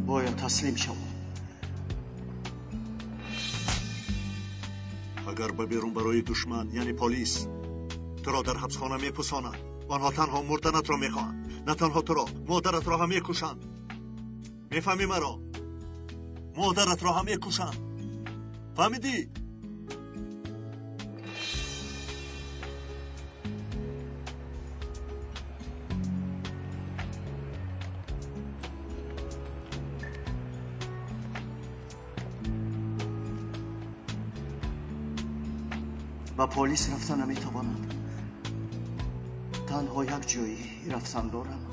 باید تسلیم شوم. اگر به بیرون برای دشمن یعنی پلیس تو را در حبسخانه میپوسانند. آنها تنها مردنت را میخواهند. نه تنها تو را، مادرت را هم میکشند. میفهمی مرا؟ مادرت را هم میکشند. فهمیدی؟ با پلیس رفتن نمیتوانم. تنها یک جایی رفتن دارم.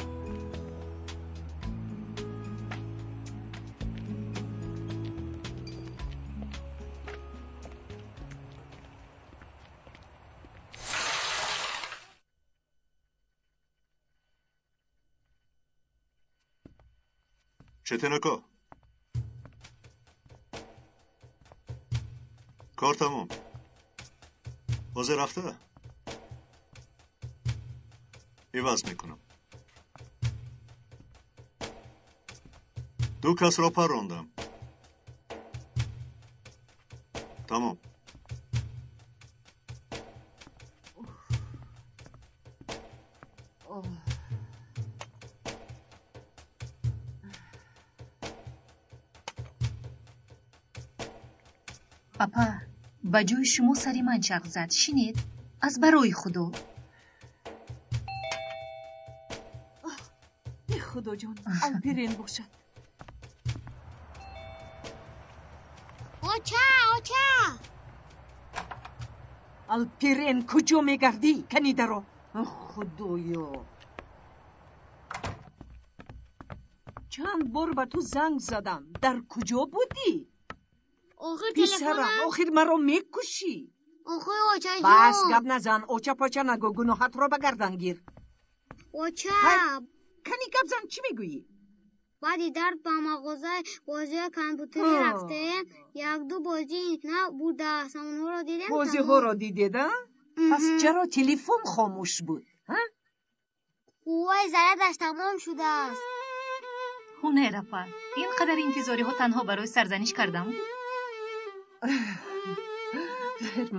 چتنکا، کار تمام. حاضر رفته؟ عوض میکنم. 2 کس را پراندم. تمام. پاپا، Ба ҷои шумо сари ман чарх зад. Шинед, аз барои Худо. Худоҷон, Алпирен бошад. Оча, оча! Алпирен, куҷо мегардӣ? Кани даро. Худоё! Чанд бор ба ту занг задам. Дар куҷо будӣ? Охир Писарам, телефонам. охир маро мекушӣ. Охир очаҷон. Бас, гап назан, оча поча нагӯ, гуноҳатро ба гардан гир. Оча. Кани гап зан, чӣ мегӯӣ? Баъди дард ба мағозаи бозиҳои компютерӣ рафтем. Якду бозии нав будааст. Онҳоро дидем. Бозиҳоро дидед, а? Пас чаро телефон хомӯш буд? Қувваи зарядаш тамом шудааст. Ҳунайрапа, ин қадар интизориҳо танҳо барои сарзаниш кардан буд?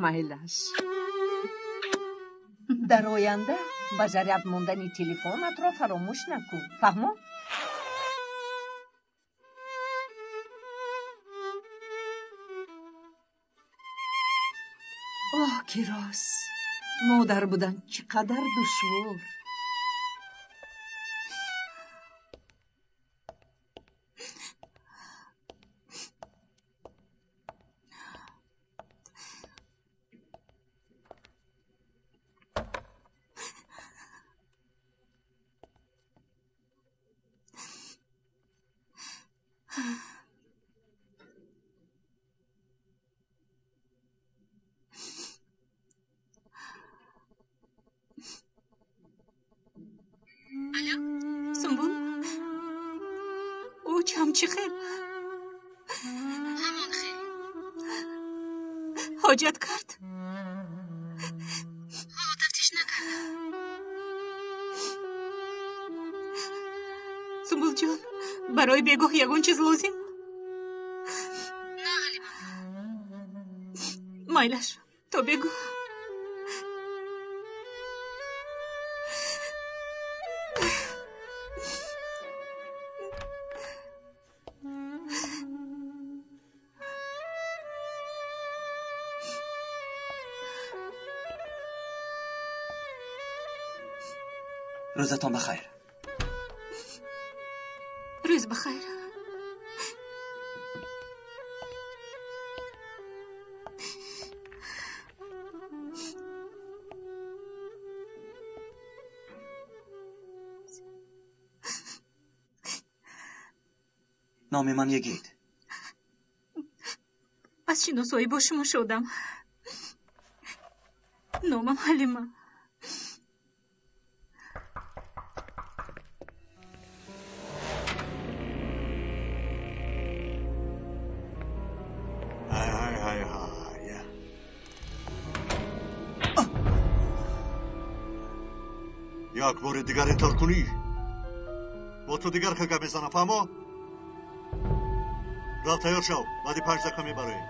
Майлаш. Дар оянда ба заряд мондани телефонатро фаромӯш накун. Фаҳмо? Оҳ, ки рост! Модар будан чӣ қадар душвор. Сумбул, очам чӣ хел? Ҳамон хел. Ҳоҷат кард? Ҳоло тафтиш накардам. Сумбулҷон, барои бегоҳ ягон чиз лозим? На, Ҳалима. Майлаш, то бегоҳ. Рӯзатон бахайр. Рӯз бахайр. Номи ман Йигит. Аз шиносоӣ бо шумо шодам. Номам Ҳалима. Ҳай, ҳай, ҳай, ҳай. Як бори дигар интар кунӣ, бо ту дигар хел гап мезанам, фаҳмо? Рав, тайёр шав, баъди 5 дақиқа мебароем.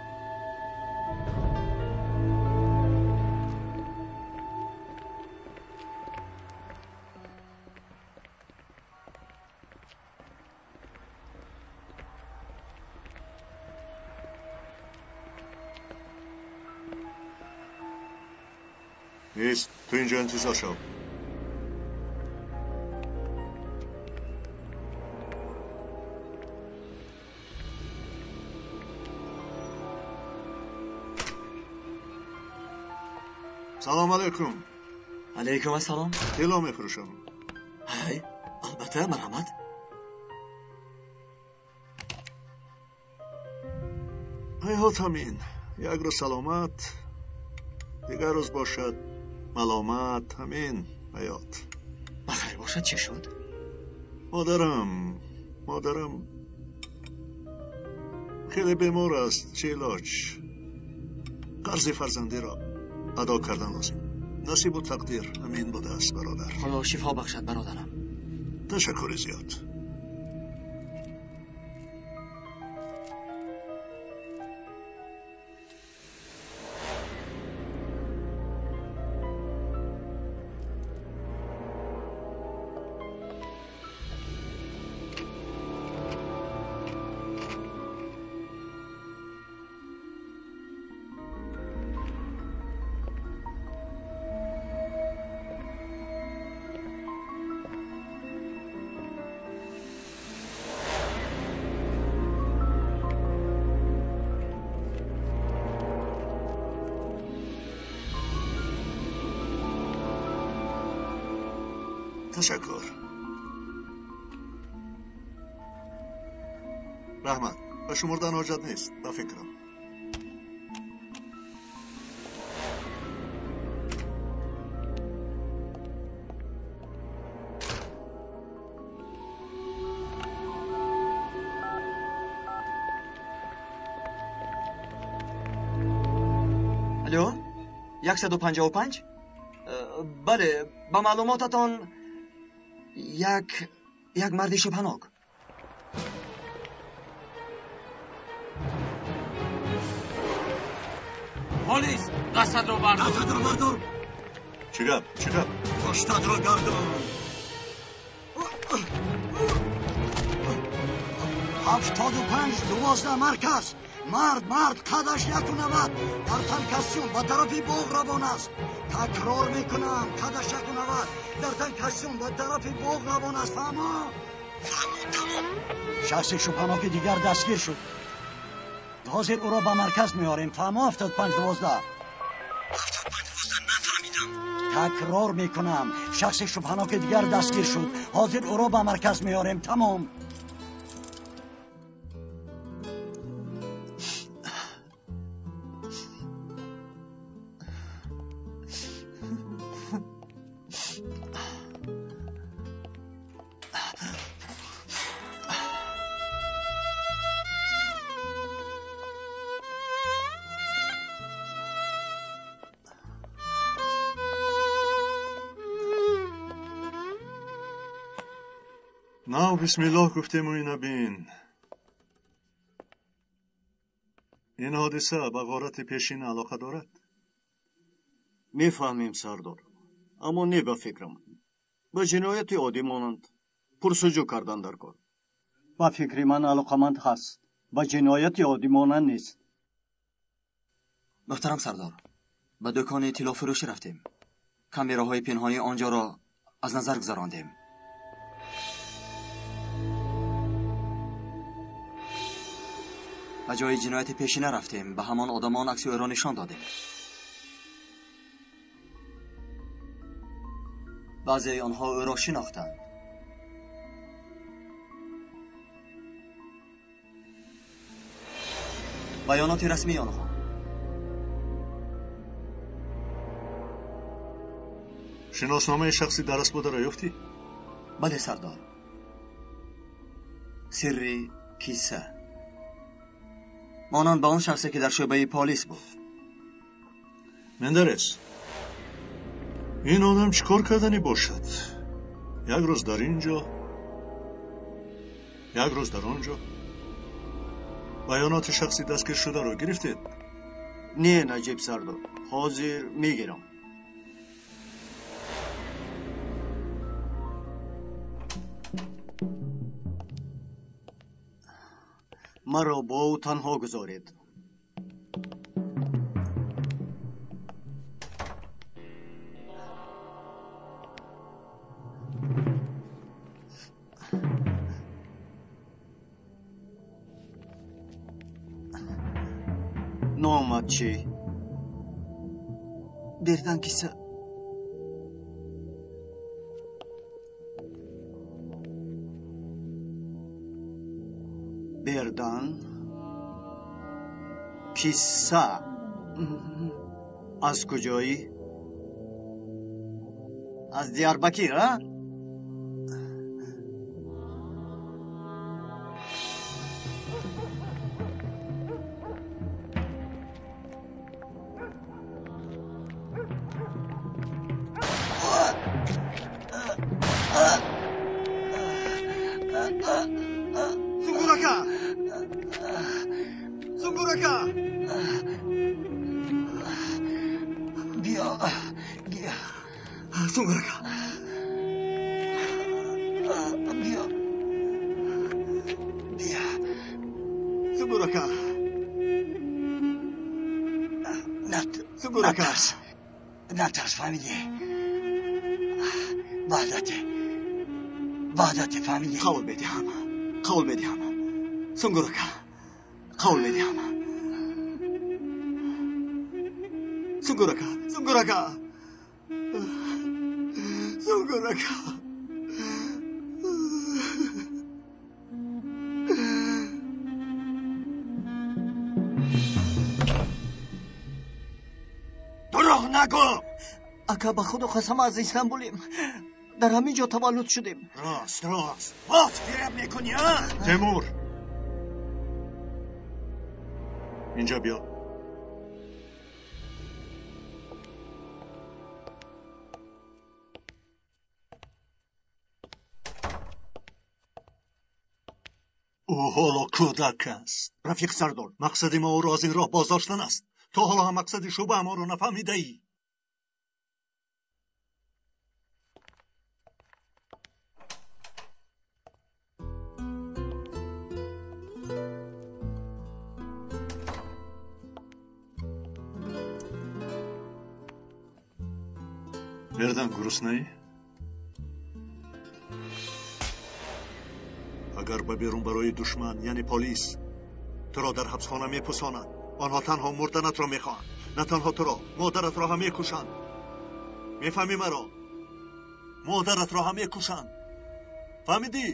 Нест, ту инҷо интизор шав. Салом алайкум. Алайкум ассалом. Тилло мефурӯшам. Ҳай, албатта, марҳамат. Ҳайҳот, ҳамин як рӯз саломат, дигар рӯз бошад маломат, ҳамин ҳаёт. Бахайр бошад, чӣ шуд? Модарам хеле бемор аст. Чӣ илоҷ, қарзи фарзандиро адо кардан лозим. Насибу тақдир ҳамин будааст, бародар. Худо шифо бахшад, бародарам. Ташаккури зиёд. Ташаккур. Раҳмат. Ба шумурдан ҳоҷат нест, ба фикрам. Алло, 155? Бале, ба маълумотатон як марди шубҳанок. Полис, дастатро бардор. Дастатро бардор. Чӣ гап? Чӣ гап? Пуштатро гардон. 75-12 марказ. Мард қадаш 1.90 дар тан костюм ба тарафи боғ равон аст. Такрор мекунам, қадаш 1.90 дар тан костюм ба тарафи боғ равон аст. Фаҳмо? Фаҳмо, тамом. Шахси шубҳаноки дигар дастгир шуд. Ҳозир ӯро ба марказ меорем. Фаҳмо? 75-12. 75-12 нафаҳмидам. Такрор мекунам, шахси шубҳаноки дигар дастгир шуд. Ҳозир ӯро ба марказ меорем. Тамом. Нав бисмиллоҳ гуфтему ина бин. Ин ҳодиса ба ғорати пешин алоқа дорад? Мефаҳмем, сардор, аммо не ба фикрам. Ба ҷинояти оддӣ монанд пурсуҷӯ кардан дар кор. Ба фикри ман алоқаманд ҳаст, ба ҷинояти оддӣ монанд нест. Муҳтарам сардор, ба дукони тиллофурӯшӣ рафтем. Камераҳои пинҳонии он ҷоро аз назар гузарондем. Ба ҷои ҷинояти пешина рафтем, ба ҳамон одамон акси ӯро нишон додем. Баъзеи онҳо ӯро шинохтанд. Баёноти расмии онҳо. Шиносномаи шахси дараст бударо ёфтӣ? Бале, сардор. Сирри киса. Монанд ба он шахсе ки дар шӯъбаи полис буд. Мендерес, ин одам чӣ кор карданӣ бошад? Як рӯз дар ин ҷо, як рӯз дар он ҷо. Баёноти шахси дастгиршударо гирифтед? Не, Наҷиб сардор, ҳозир мегирам. Маро бо ӯ танҳо гузоред. Номат чӣ? Бердан киса. Бердан киса. Аз куҷоӣ? Аз Диярбакир, а? Сунгурака! Сунгурака! Биё, биё. Сунгурака! Биё. Биё. Сунгурака! Сунгурака! Натарс. Натарс, фаҳмидӣ? Ваъдате. Ваъдате, фаҳмидӣ? Қавл медиҳам. Қавл медиҳам. Сунгурака. Қавл медиҳам. Сунгурака, Сунгурака. Сунгурака. нагӯ. Ака, ба Худо қасам, аз Истанбулем. Дар ҳамин ҷо таваллуд шудем. Рост, рост. Боз фиреб мекунӣ, а? Темур, инҷа биё. Ӯ ҳоло кӯдак аст. Рафиқ сардор, мақсади мо ӯро аз ин роҳ боздоштан аст. То ҳоло ҳам мақсади шӯъбаамонро нафаҳмидаӣ. Бердан, гуруснаӣ? Агар ба берун барои душман, яъне полис, туро дар ҳабсхона мепусонад, онҳо танҳо мурданатро мехоҳанд. На танҳо туро, модаратро ҳам мекушанд. Мефаҳмӣ маро? Модаратро ҳам мекушанд. Фаҳмидӣ?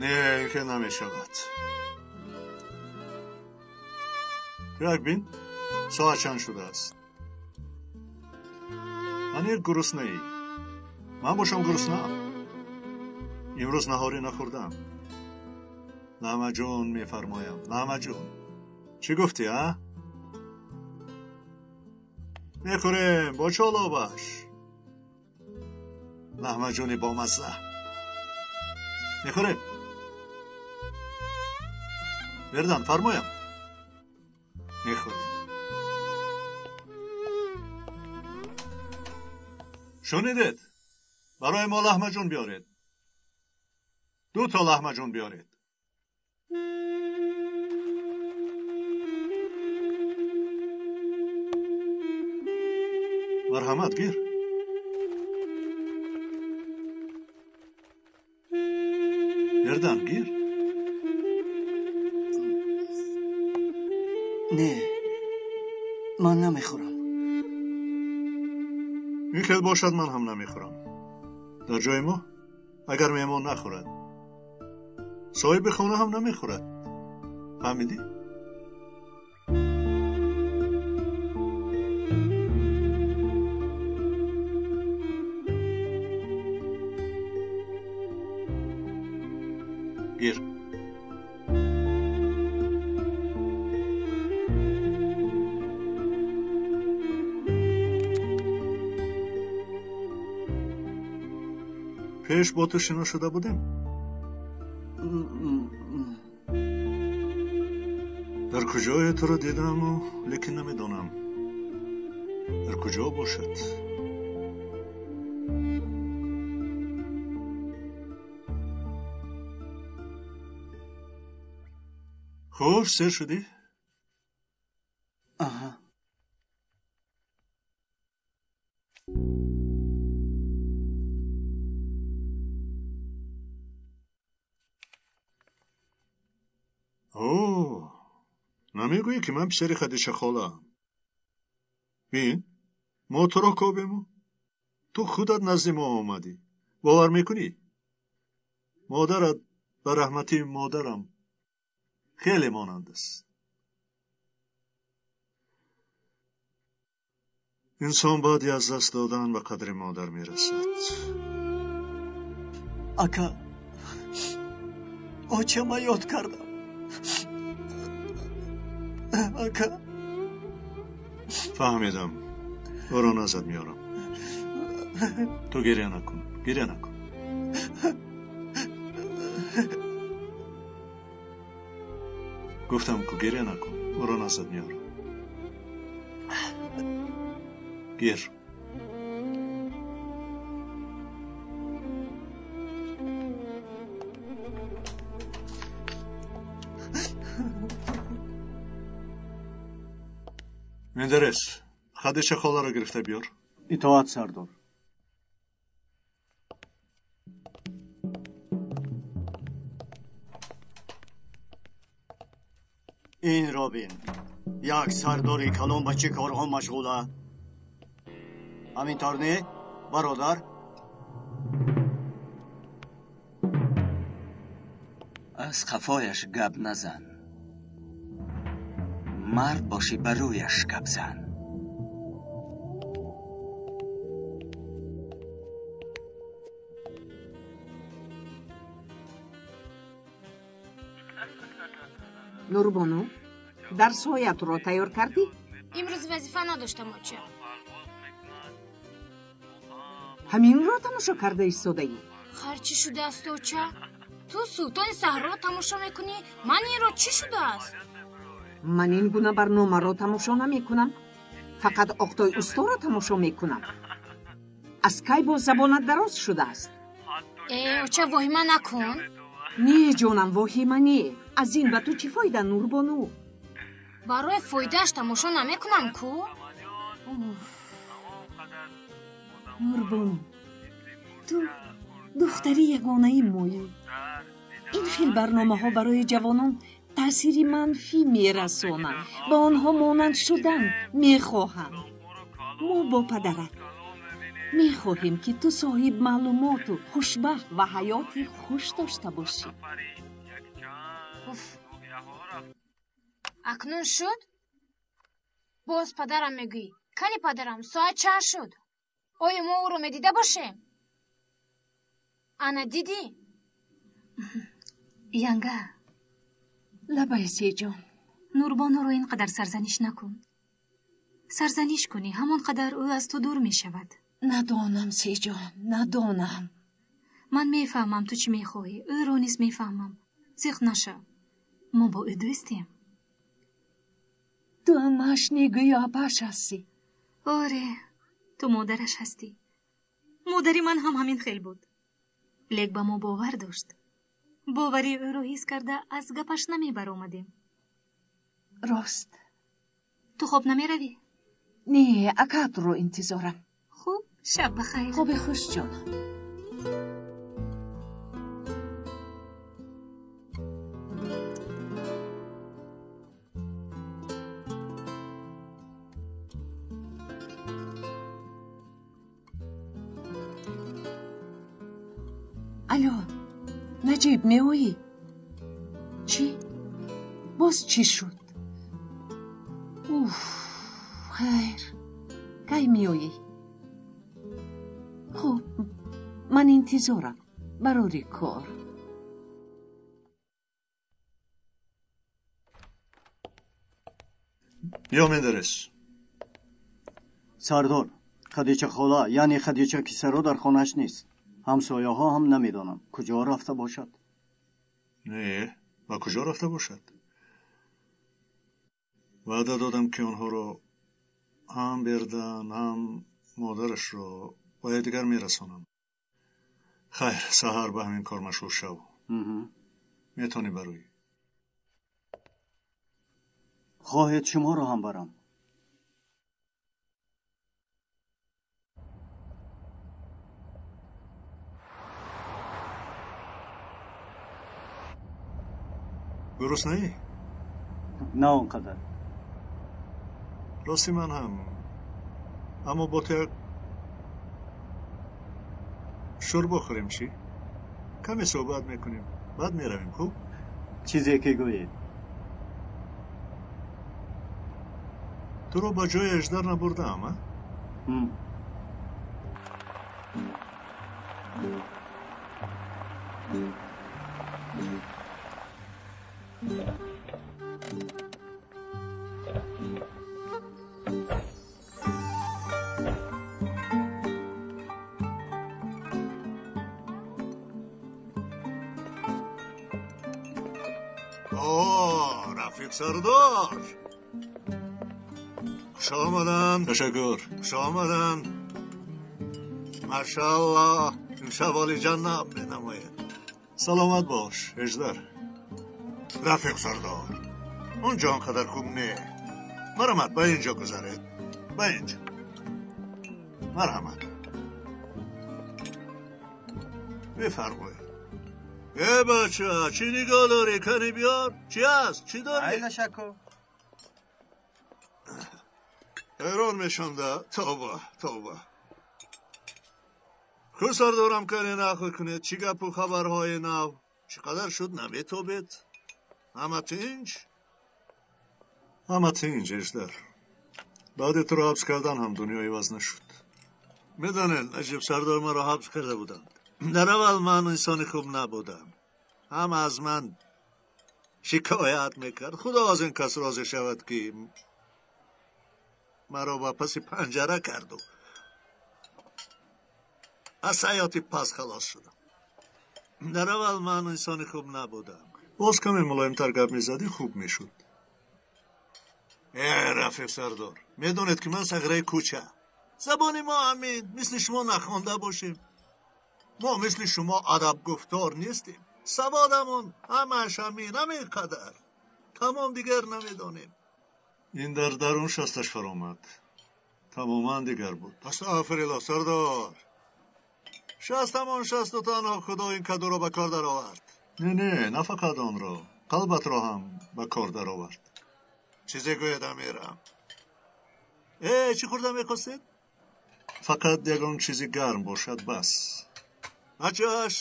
Не, ин хел намешавад. Як бин, соат чанд шудааст? Аниқ гуруснаӣ. Ман бошам гуруснаам. Имрӯз наҳорӣ нахӯрдам. Лаҳмаҷун мефармоям, лаҳмаҷун. Чӣ гуфтӣ, а? Мехӯрем бо чолобаш. Лаҳмаҷуни бомазза. Мехӯрем. Бердан, фармоям. Мехӯрем. Шунидед? Барои мо лаҳмаҷун биёред. Ду то лаҳмаҷун биёред. Марҳамат, гир. Бердан, гир. Не, ман намехӯрам. Ин хел бошад, ман ҳам намехӯрам. Дар ҷои мо агар меҳмон нахӯрад, соҳиби хона ҳам намехӯрад. Фаҳмидӣ? Гир. Пеш бо ту шинос шуда будем? Дар куҷое туро дидаму, лекин намедонам дар куҷо бошад. Хуш, сер шудӣ? Аҳа. О, намегӯӣ, ки ман писари Хадича холаам? Бин, мо туро кобему, ту худат назди мо омадӣ. Бовар мекунӣ? Модарат ба раҳмати модарам хеле монанд аст. Инсон баъди аз даст додан ба қадри модар мерасад. Ака, очама ёд кардам. Ака. Фаҳмидам. Ӯро назад меорам. Ту гиря накун, гиря накун. Гуфтам ку гиря накун, ӯро назад меорам. Гир. Мендерес, Хадича холаро гирифта биёр. Итоат, сардор. Ин робин, як сардори калон ба чӣ корҳо машғула? Ҳамин тавр не, бародар? Аз қафояш гап назан, мард бошӣ ба рӯяш гап зан. Нурбону, дарсҳоятро тайёр кардӣ? Имрӯз вазифа надоштам, оча. Ҳаминро тамошо карда истодаӣ? Хар чӣ шудааст, оча? Ту Султони саҳроро тамошо мекунӣ, ман инро чӣ шудааст? Ман ин гуна барномаро тамошо намекунам. Фақат Оқтой усторо тамошо мекунам. Аз кай боз забонат дароз шудааст? Э, оча, воҳима накун. Не, ҷонам, воҳима не. Аз ин ба ту чӣ фоида, Нурбону? Барои фоидааш тамошо намекунам ку. Нурбону, ту духтари ягонаи моӣ. Ин хел барномаҳо барои ҷавонон таъсири манфӣ мерасонанд, ба онҳо монанд шудан мехоҳанд. Мо бо падарат мехоҳем, ки ту соҳиб маълумоту хушбахт ва ҳаёти хуш дошта бошӣ. Уф, акнун шуд? Боз падарам мегӯӣ. Кани падарам, соат чанд шуд? Оё мо ӯро медида бошем? Ана дидӣ? Янга. Лабай, Сеҷон. Нурбонуро ин қадар сарзаниш накун. Сарзаниш кунӣ, ҳамон қадар ӯ аз ту дур мешавад. Надонам, Сеҷон, надонам. Ман мефаҳмам, ту чӣ мехоҳӣ, ӯро низ мефаҳмам. Зиқ нашав, мо бо ӯ дӯстем. Ту амааш негӯё апааш ҳастӣ. Оре, ту модараш ҳастӣ. Модари ман ҳам ҳамин хел буд, лек ба мо бовар дошт. Бовари ӯро ҳис карда, аз гапаш намебаромадем. Рост. Ту хоб намеравӣ? Не, акаатро интизорам. Хуб, шаб бахайр. Хоби хуш, ҷонам. Алло, Наҷиб, меоӣ? Чӣ? Боз чӣ шуд? Уф, хайр, кай меоӣ? Хуб, ман интизорам. Барори кор. Биё, Мендерес. Сардор, Хадича хола, яъне Хадича кисаро дар хонааш нест. Ҳамсояҳо ҳам намедонанд, куҷо рафта бошад. Не, ба куҷо рафта бошад? Ваъда додам, ки онҳоро ҳам Бердан, ҳам модарашро ба якдигар мерасонам. Хайр, саҳар ба ҳамин кор машғул шав. Метавонӣ бароӣ. Хоҳед, шуморо ҳам барам? Гуруснаӣ? На он қадар. Рости, ман ҳам, аммо бо ту як шӯрбо хӯрем, чӣ? Каме суҳбат мекунем, баъд меравем, хуб? Чизе ки гӯед. Туро ба ҷои Аждар набурдаам, а? О, рафиқ сардор, хуш омадан. Ташаккур, хуш омадан. Машааллоҳ, имшаб олиҷанноб менамояд. Саломат бош, Эждар. Рафиқ сардор, он ҷо он қадар хуб не. Марҳамат, ба ин ҷо гузаред, ба ин ҷо, марҳамат, бифармоед. Э, бача, чӣ нигоҳ дорӣ? Кани биёр, чӣ аст, чӣ дорӣ? Ай, ҳайрон мешонда. Тавба, тавба. Хуб, сардорам, кане нақл кунед, чӣ гапу хабарҳои нав? Чӣ қадар шуд наметобед? Ҳама тинҷ? Ҳама тинҷ, Эждар. Баъди туро ҳабс кардан ҳам дунё иваз нашуд. Медонед, Наҷиб сардор маро ҳабс карда буданд. Дар аввал ман инсони хуб набудам. Ҳама аз ман шикоят мекард. Худо аз ин кас розӣ шавад, ки маро ба паси панҷара карду аз ҳаёти пас халос шудам. Дар аввал ман инсони хуб набудам. Боз каме мулоимтар гап мезадӣ, хуб мешуд. Э, рафиқ сардор, медонед, ки ман сағираи кӯча. Забони мо ҳамин, мисли шумо нахонда бошем. Мо мисли шумо адабгуфтор нестем. Саводамон ҳамааш ҳамин, ҳамин қадар. Тамом, дигар намедонем. Ин дар дарун шасташ фаромад. Тамоман дигар буд. Астағфируллоҳ, сардор. Шаст ҳамон шасту танҳо Худо ин кадуро ба кор даровард. Не, не, на фақат онро, қалбатро ҳам ба кор даровард. Чизе гӯяд, амирам. Э, чӣ хӯрда мехостед? Фақат ягон чизи гарм бошад, бас. Бачаш!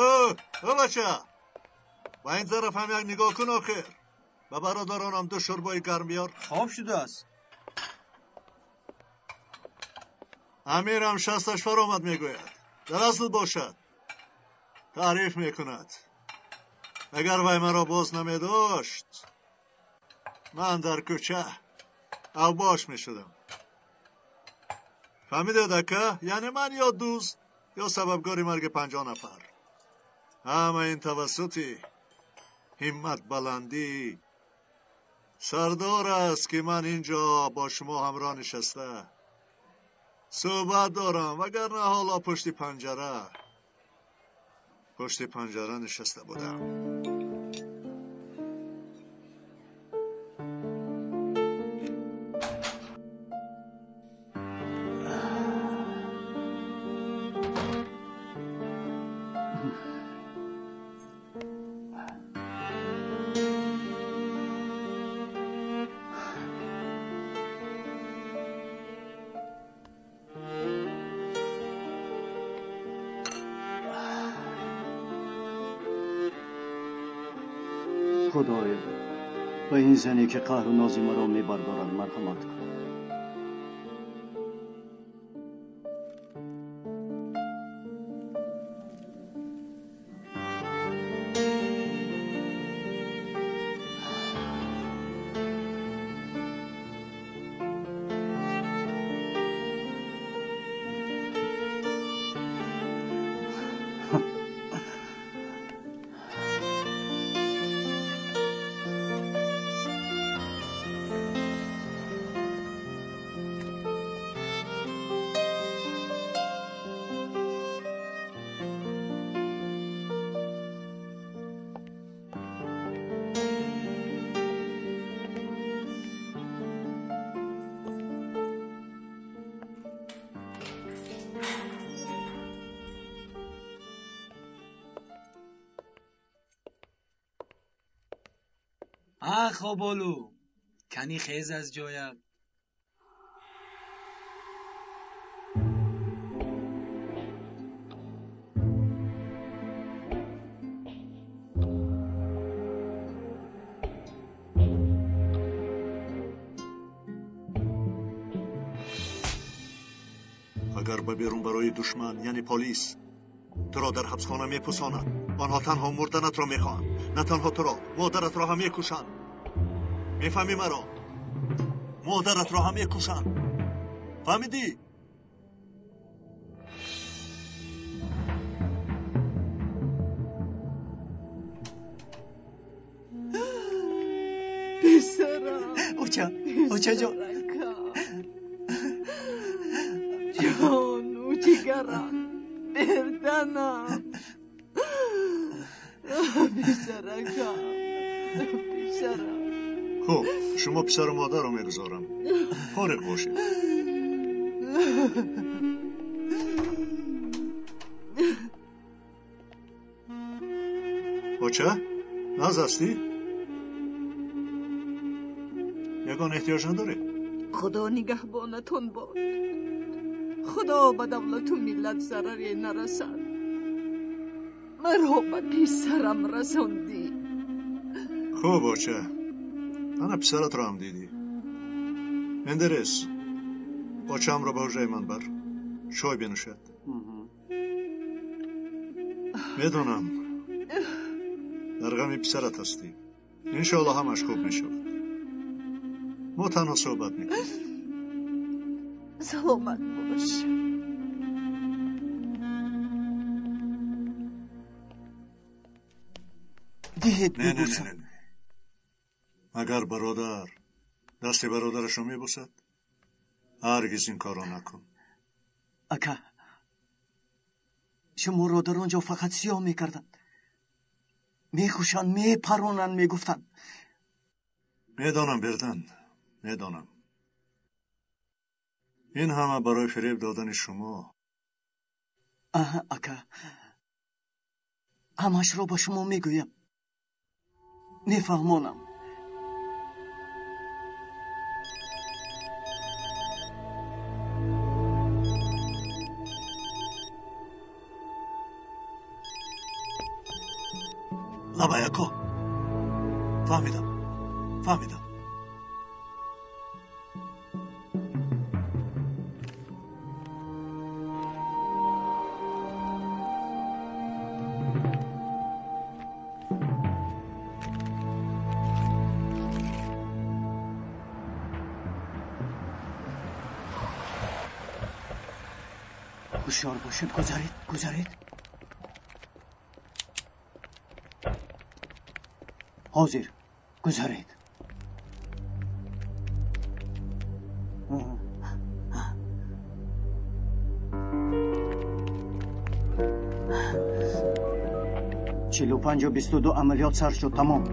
Ӯ, ӯ бача! Ба ин тараф ҳам як нигоҳ кун охир. Ба бародаронам ду шӯрбои гарм биёр. Хоб шудааст. Амирам шасташ фаромад мегӯяд. Дар асл бошад. Таъриф мекунад. Агар вай маро боз намедошт, ман дар кӯча авбош мешудам. Фаҳмидед, ака? Яъне ман ё дӯст, ё сабабгори марги 50 нафар. Ҳама ин тавассути ҳимматбаландӣ сардор аст, ки ман ин ҷо бо шумо ҳамроҳ нишаста суҳбат дорам, вагарна ҳоло пушти панҷара нишаста будам. Худоё, ба ин зане, ки қаҳру нози маро мебардорад, марҳамат кун. А, хоболу, кани хез аз ҷоят. Агар ба берун барои душман, яъне полис туро дар ҳабсхона мепусонад. Онҳо танҳо мурданатро мехоҳанд. На танҳо туро, модаратро ҳам мекушанд. Мефаҳмӣ маро? Модаратро ҳам мекушанд, фаҳмидӣ? Писарам. Оча, очаҷон. Ҷону ҷигарам, берданам, писаракам, писарам. Хуб, шумо писару модарро мегузорам, фориғ бошед. Оча, наз ҳастӣ? Ягон эҳтиёҷ надоред? Худо нигаҳбонатон бод. Худо ба давлату миллат зараре нарасад. Маро ба писарам расондӣ. Хуб, оча, ана писаратро ҳам дидӣ. Мендерес, очаамро ба ҳуҷраи ман бар, чой бинӯшад. Медонам, дар ғами писарат ҳастӣ. Иншоалло ҳамаш хуб мешавад. Мо танҳо суҳбат мекунем. Саломат бош. Диҳед Не, не, не, бибӯсам. не, не. Магар бародар дасти бародарашро мебӯсад? Ҳаргиз ин корро накун. Ака, шуморо дар он ҷо фақат сиёҳ мекарданд, мекушанд, мепаронанд, мегуфтанд. Медонам, Бердан, медонам. Ин ҳама барои фиреб додани шумо. Аҳа, ака, ҳамашро ба шумо мегӯям, мефаҳмонам. Лабай, ако, фаҳмидам, фаҳмидам. Ҳушёр бошед, гузаред, гузаред. Ҳозир гузаред. 45-22 амалиёт сар шуд, тамом.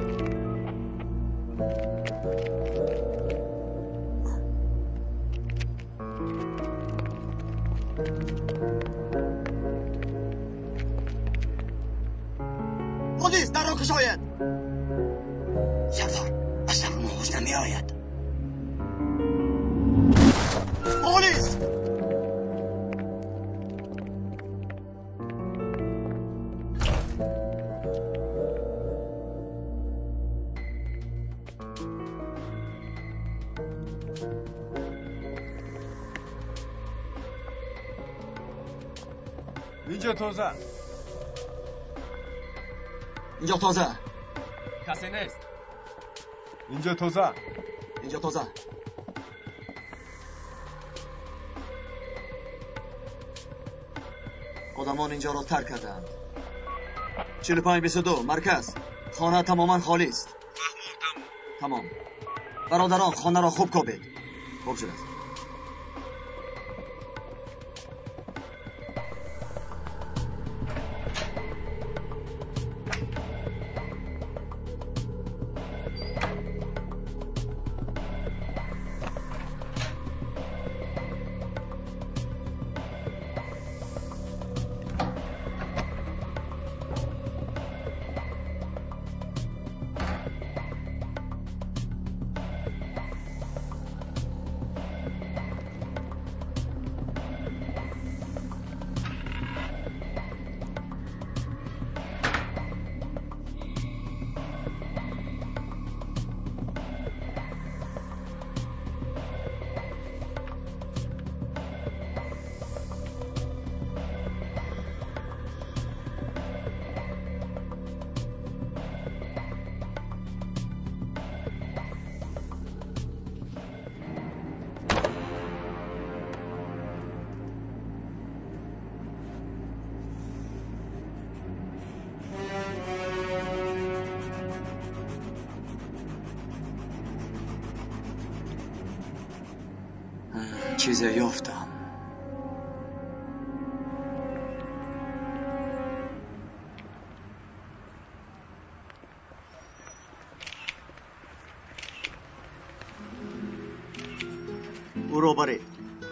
Полис, дарро кушоед! Сардор, аз дарун овоз намеояд. Полис! Инҷо тоза. Инҷо тоза. Касе нест. Инҷо тоза. Инҷо тоза. Одамон инҷоро тарк кардаанд. 45-22 марказ. Хона тамоман холист. Тамом. Бародарон, хонаро хуб кобед. Хуб шудааст. Чизе ёфтам. Ӯро баред.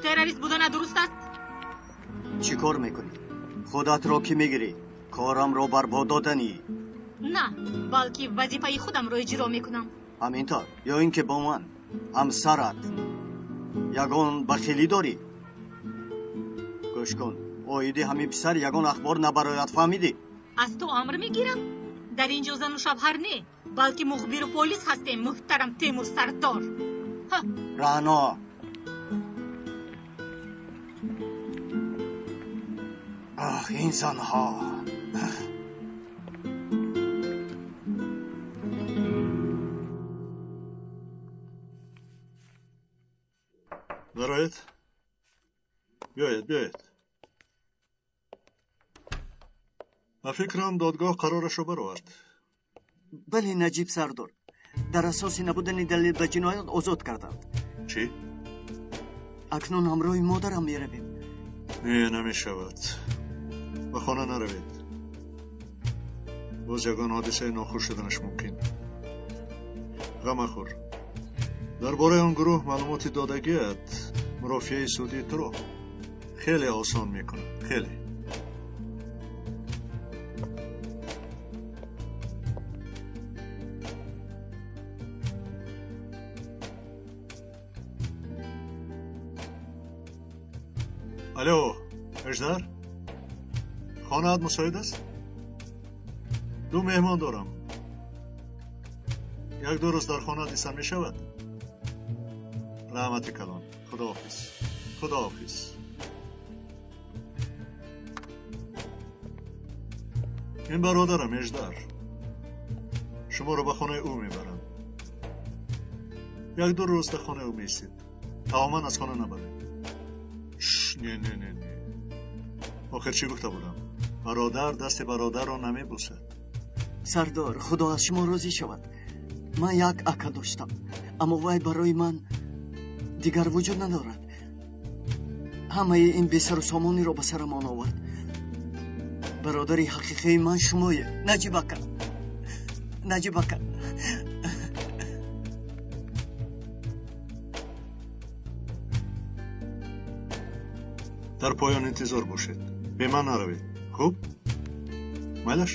Террорист будана дуруст аст? Чӣ кор мекунӣ? Худатро кӣ мегирӣ? Корамро барбод доданӣ? На, балки вазифаи худамро иҷро мекунам. Ҳамин тавр, ё ин ки бо ман ҳамсарат ягон бахилӣ дорӣ? Гӯш кун, оиди ҳамин писар ягон ахбор набарояд, фаҳмидӣ? Аз ту амр мегирам? Дар ин ҷо зану шавҳар не, балки мухбиру полис ҳастем, муҳтарам Темур Сардор. Рано! Ах, ин занҳо! Дароед. Биёед, биёед. Ба фикрам додгоҳ қарорашро баровард. Бале, Наҷиб Сардор. Дар асоси набудани далел ба ҷиноят озод карданд. Чӣ? Акнун ҳамроҳи модарам меравем. Не, намешавад. Ба хона наравед. Боз ягон ҳодисаи нохуш шуданаш мумкин. Ғам махӯр. Дар бораи он гурӯҳ маълумоти додагият мурофиаи судии туро хеле осон мекунад. Хеле. Алло, Эждар? Хонаат мусоид аст? Ду меҳмон дорам. Як-ду рӯз дар хона дисан мешавад? Раҳмати калон. Худоҳофиз. Худоҳофиз. Ин бародарам Эждар. Шуморо ба хонаи ӯ мебарам. Як-ду рӯз дар хонаи ӯ меистед. Тамоман аз хона набаред. Не, не, не, не. Охир чӣ гуфта будам? Бародар дасти бародарро намебусад. Сардор, Худо аз шумо розӣ шавад. Ман як ака доштам, аммо вай барои ман дигар вуҷуд надорад. Ҳамаи ин бесару сомониро ба сарамон овард. Бародари ҳақиқии ман шумоед, Наҷиб ака. Наҷиб ака. Дар поён интизор бошед. Бе ман наравед. Хуб? Майлаш?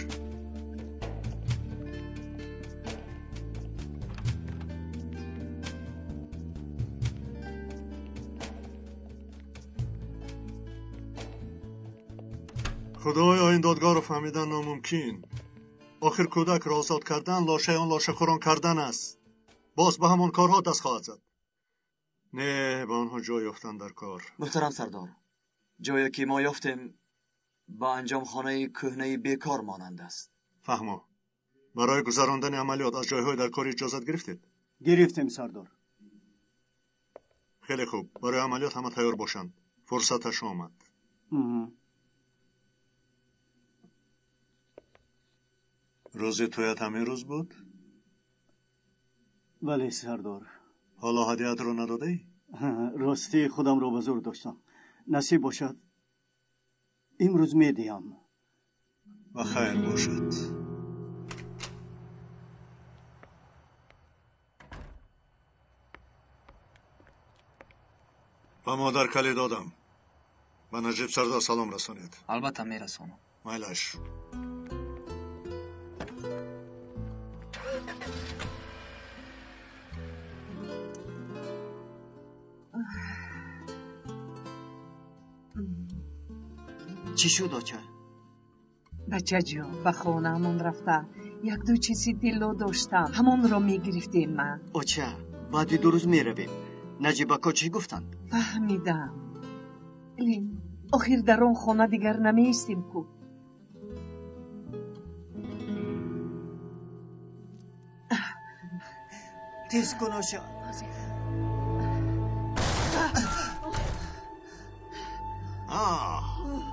Худоё, ин додгоҳро фаҳмидан номумкин. Охир кӯдакро озод кардан лошаи он лошахӯрон кардан аст. Боз ба ҳамон корҳо даст хоҳад зад. Не, ба онҳо ҷой ёфтан дар кор. Муҳтарам Сардор, ҷое ки мо ёфтем ба анҷомхонаи кӯҳнаи бекор монанд аст. Фаҳмо. Барои гузарондани амалиёт аз ҷойҳои дар кор иҷозат гирифтед? Гирифтем, Сардор. Хеле хуб. Барои амалиёт ҳама тайёр бошанд. Фурсаташ омад. Рӯзи тӯят ҳамин рӯз буд? Бале, Сардор. Ҳоло ҳадиятро надодаӣ? Ростӣ худамро ба зӯр доштам. Насиб бошад, имрӯз медиҳам. Ба хайр бошад. Ба модар калид додам. Ба Наҷиб Сардор салом расонед. Албатта мерасонам. Майлаш. Чӣ шуд, оча? Бачаҷон, ба хонаамон рафта як-ду чизи тилло доштам, ҳамонро мегирифтем ман. Оча, баъди ду рӯз меравем. Наҷибако чӣ гуфтанд? Фаҳмидам. Лин, охир дар он хона дигар намеистем ку. Тез кун, оча.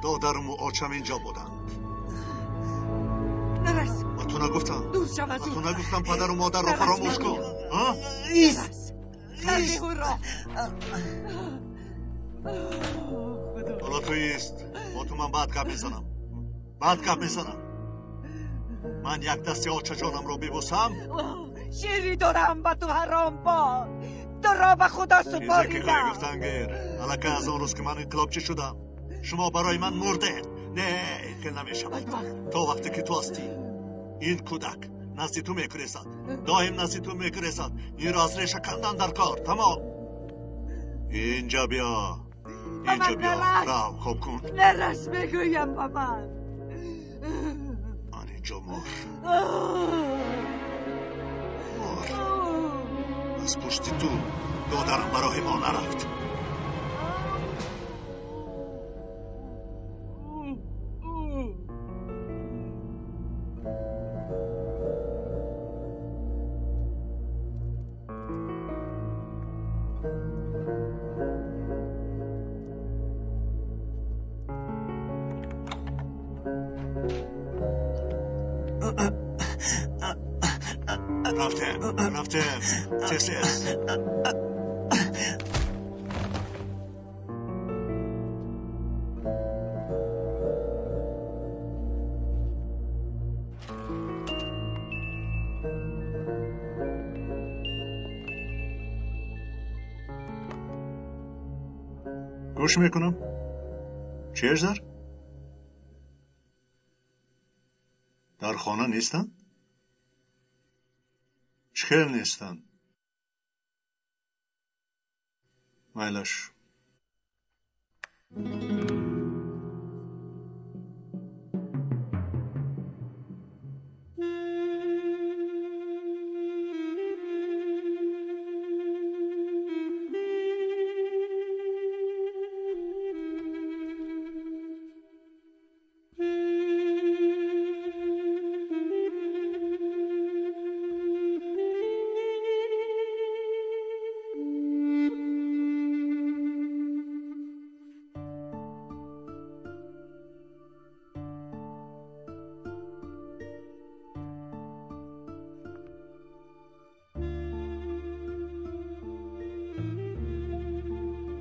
Додаруму очам инҷо буданд. Нарас. Ба ту нагуфтам. Дур шав аз Ба ту нагуфтам падару модарро фаромӯш кун. Ист. Ҳоло ту ист. Бо ту ман баъд гап мезанам. Баъд гап мезанам. Ман як дасти очаҷонамро бибусам. Шири дорам ба ту ҳаром бод. Туро ба Худо Чизе ки супоридам. хоҳӣ гуфтан гир. Аллакай аз он рӯз ки ман инқилобчӣ шудам, шумо барои ман мурдед. Не, хел намешавад. То вақте ки ту ҳастӣ, ин кӯдак назди ту мекурезад. Доим назди ту мекурезад. Инро аз реша кандан дар кор. Тамом. Инҷа биё. Инҷа биё. Нарас. Рав, хоб кун. Нарас мегӯям ба ман. ҷо мор. Мор. Аз пушти ту додарам ба роҳи мо нарафт. Рафтем, тез-тез. Гӯш мекунам. Чӣ, Аждар? Дар хона нестанд? Чӣ хел нестанд? Майлаш.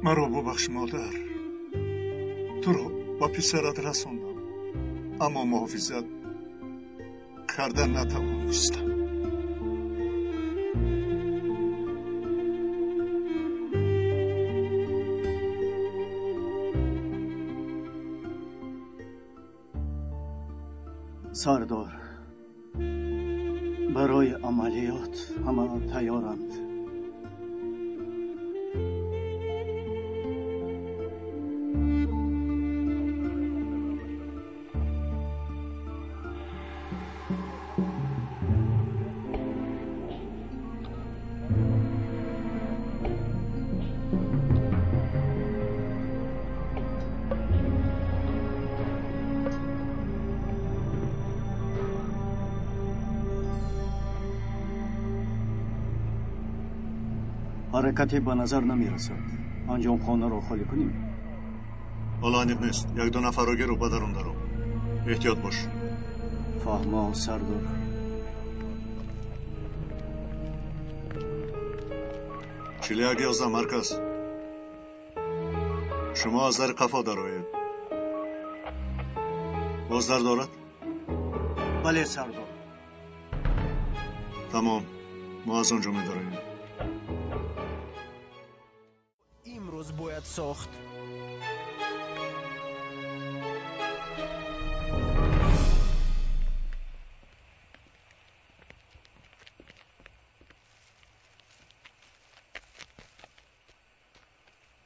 Маро бубахш, модар. Туро ба писарат расондам, аммо муҳофизат карда натавонистам. Сардор, барои амалиёт ҳама тайёранд. Ҳаракате ба назар намерасад. Анҷом хонаро холӣ кунем. Ҳоло аниқ нест. Як-ду нафарро гиру ба дарун даро. Эҳтиёт бош. Фаҳмо, сардор. 41-11 марказ. Шумо аз дари қафо дароед. Боз дар дорад? Бале, сардор. Тамом. Мо аз он ҷо медароем. Имрӯз бояд сохт.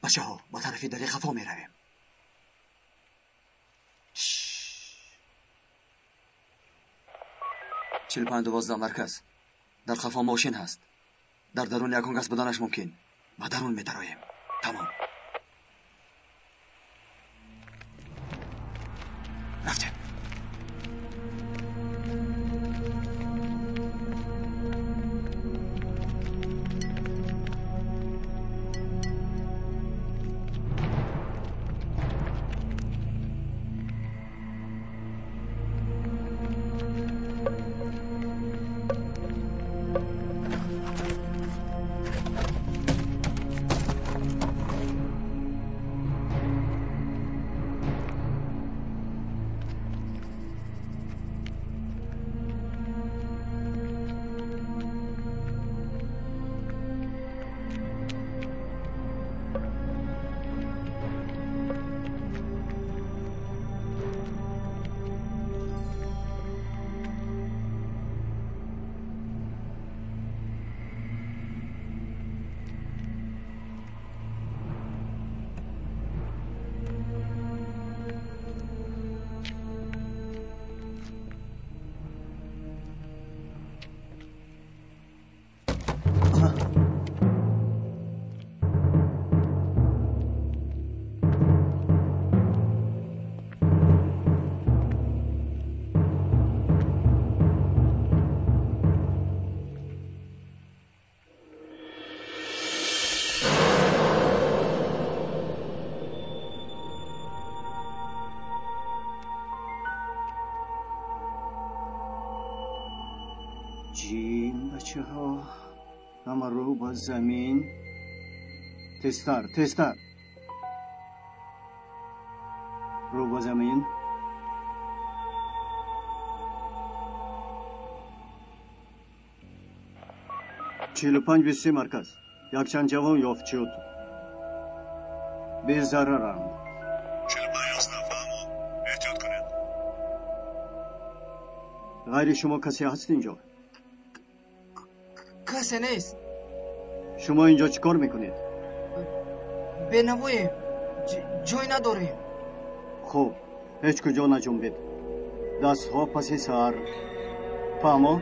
Бачаҳо, ба тарафи дари хафо меравем. 45-12 марказ. Дар хафо мошин ҳаст. Дар дарун ягон кас буданаш мумкин. Ба дарун медароем. Тамом. Рафтем. Ҷим, бачаҳо, ҳама рӯ ба замин. Тезтар, тезтар. Рӯ ба замин. 45-23 марказ. Якчанд ҷавон ёфт шуд. Безараранд. 45-11 фаҳмо. Эҳтиёт кунед. Ғайри шумо касе ҳаст инҷо? Касе нест. Шумо инҷо чӣ кор мекунед? Бенавоем. Ҷой надорем. Хуб, ҳеҷ куҷо наҷунбед. Дастҳо паси сар. Фаҳмо?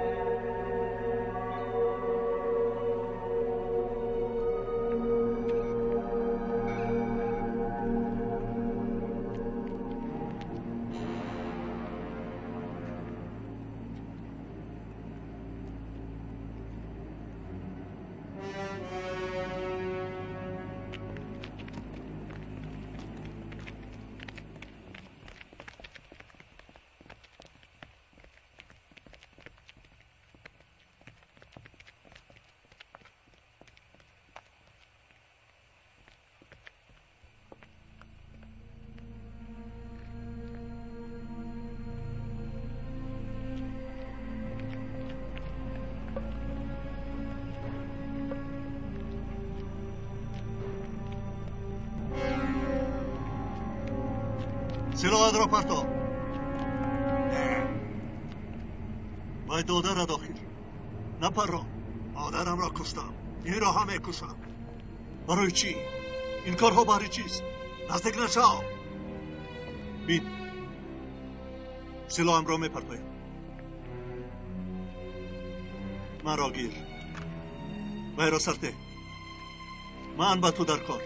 Силоҳатро парто. Вай додарат охир. Напарро. Модарамро куштам. Инро ҳам мекушам. Барои чӣ? Ин корҳо баҳри чист? Наздик нашав. Бин. Силоҳамро мепартоям. Маро гир. Вайро сарте. Ман ба ту дар кор.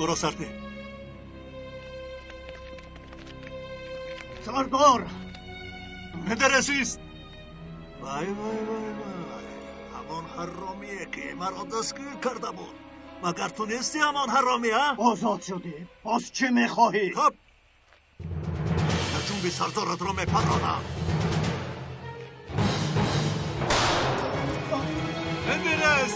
Ӯро сарте. Сардор! Мендересист! Вай, вай, вай, вай. Ҳамон ҳаромие ки маро дастгир карда буд. Магар ту нести ҳамон ҳаромӣ, а? Озод шудӣ. Боз чӣ мехоҳӣ? Хуб. Наҷунби сардоратро мепаронам. Мендерес!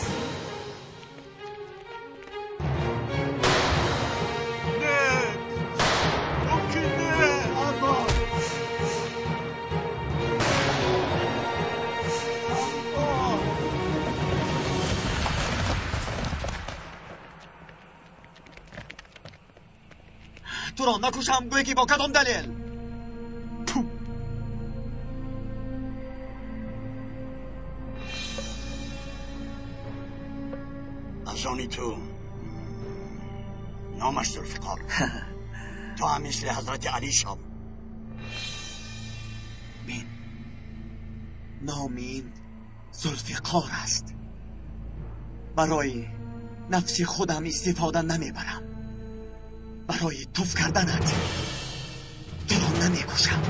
Туро накушам, гӯе ки бо кадом далел? Аз они ту номаш Зулфиқор. Ту ҳам мисли ҳазрати Алӣ шав. Бин, номи ин Зулфиқор аст. Барои нафси худам истифода намебарам. Барои туф карданат туро намекушам.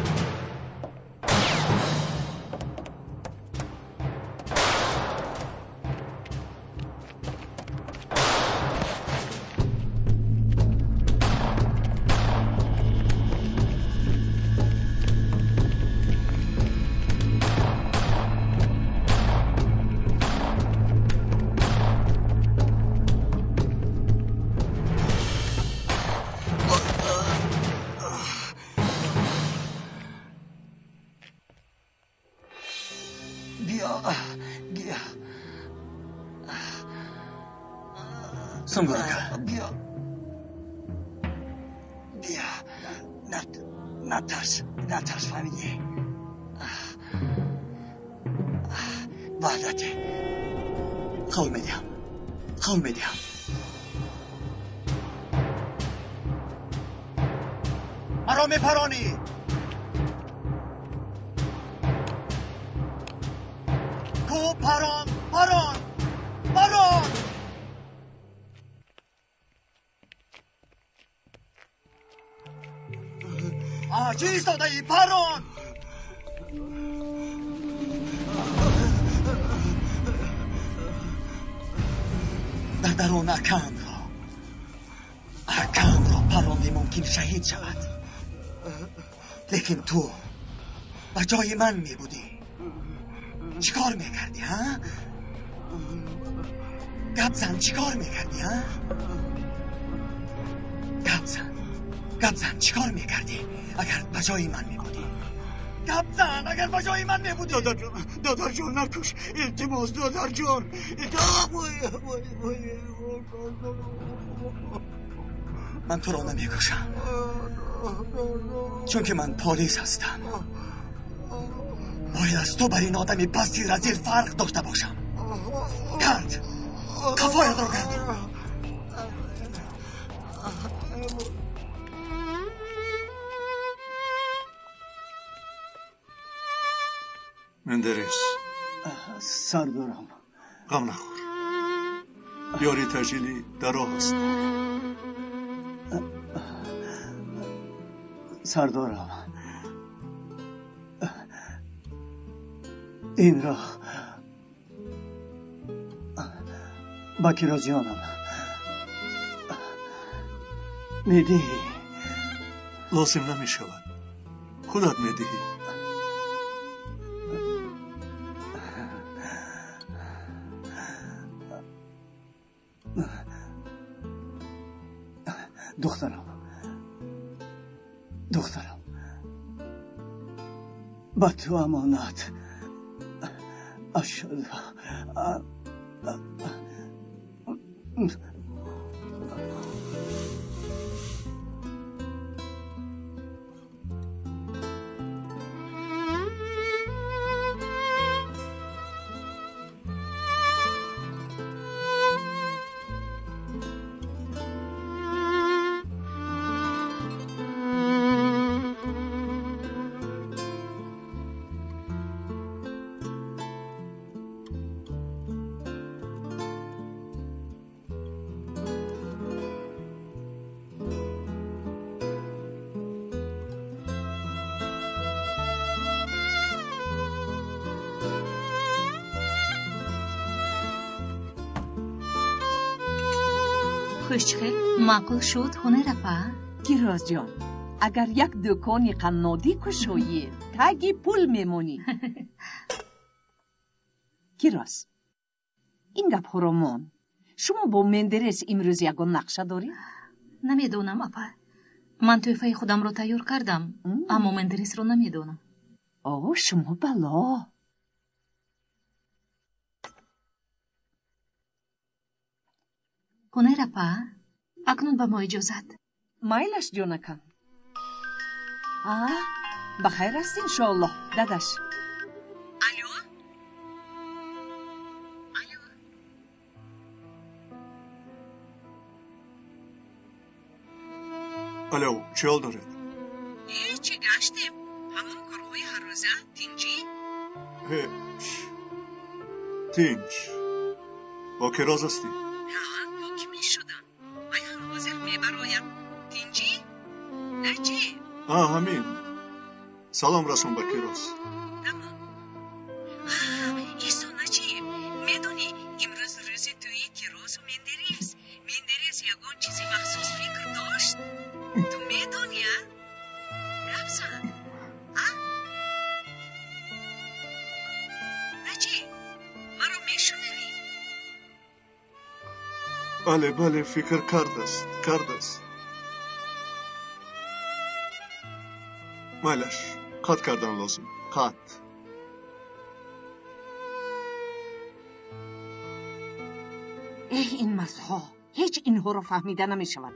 Сунгурака. Биё. Биё. Натарс, натарс, фаҳмидӣ? Ваъдате. Қавл медиҳам. Қавл медиҳам. Маро мепаронӣ. Ку парон, парон, парон! Чӣ истодаӣ? Парон! Дар дарун акаамро парондӣ, мумкин шаҳид шавад. Лекин ту ба ҷои ман мебудӣ, чӣ кор мекардӣ, ҳа? Гап зан, чӣ кор мекардӣ, ҳа? Гап зан, гап зан, чӣ кор мекардӣ, агар ба ҷои ман мебудӣ? Гап зан, агар ба ҷои ман мебудӣ. Додарҷон, додарҷон, накуш, илтимос, додарҷон. Ман туро намекушам, чунки ман полис ҳастам. Бояд аз ту бар ин одами пасти разил фарқ дошта бошам. Гард, қафоятро гард. Мендерес. Сардорам. Ғам нахӯр. Ёри таъҷилӣ дар роҳ аст. Сардорам. Инро ба Кирозҷонам медиҳӣ? Лозим намешавад. Худат медиҳӣ. Духтарам, духтарам, ба ту амонат. Ашҳаду Хушчхел, маъқул шуд, Ҳунайрапа? Кирозҷон, агар як дукони қаннодӣ кушоӣ, таги пул мемонӣ. Кироз, ин гапҳоро мон. Шумо бо Мендерес имрӯз ягон нақша доред? Намедонам, апа. Ман тӯҳфаи худамро тайёр кардам, аммо Мендересро намедонам. О, шумо бало. Ҳунайрапа, акнун ба мо иҷозат. Майлаш, ҷонакам. А, ба хайр аст, иншоаллоҳ, дадаш. Алё? Алё? Алё, чӣ ҳол доред? Э, чӣ гаштем? Ҳамон корҳои ҳаррӯза, тинҷӣ? Ҳеч. Тинҷ. Бо Кироз ҳастӣ? Ҳамин. Салом расон ба Кироз. Тамом. Исо, начи, медонӣ, имрӯз рӯзи тӯи Кирозу Мендерес. Мендерес ягон чизи махсус фикр дошт? Ту медонӣ, а? Гап зан. А? Начи, маро мешунавӣ? Бале, бале, фикр кардааст, кардааст. Майлаш, қатъ кардан лозим, қатъ. Эҳ, ин мардҳо, ҳеҷ инҳоро фаҳмида намешавад.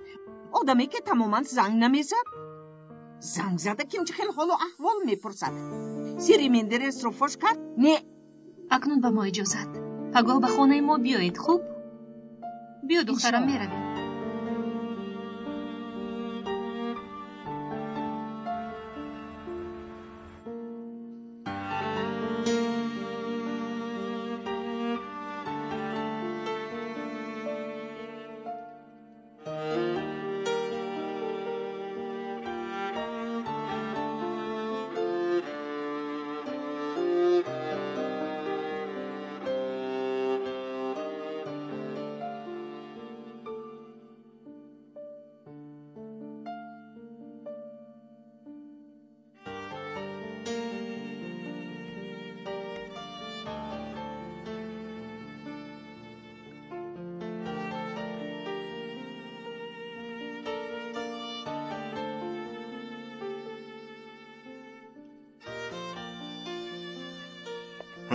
Одаме ки тамоман занг намезад, занг зада кимчи хел ҳолу аҳвол мепурсад. Сири Мендересро фош кард? Не. Акнун ба мо иҷозат. Пагоҳ ба хонаи мо биёед, хуб? Биё, духтарам, меравем.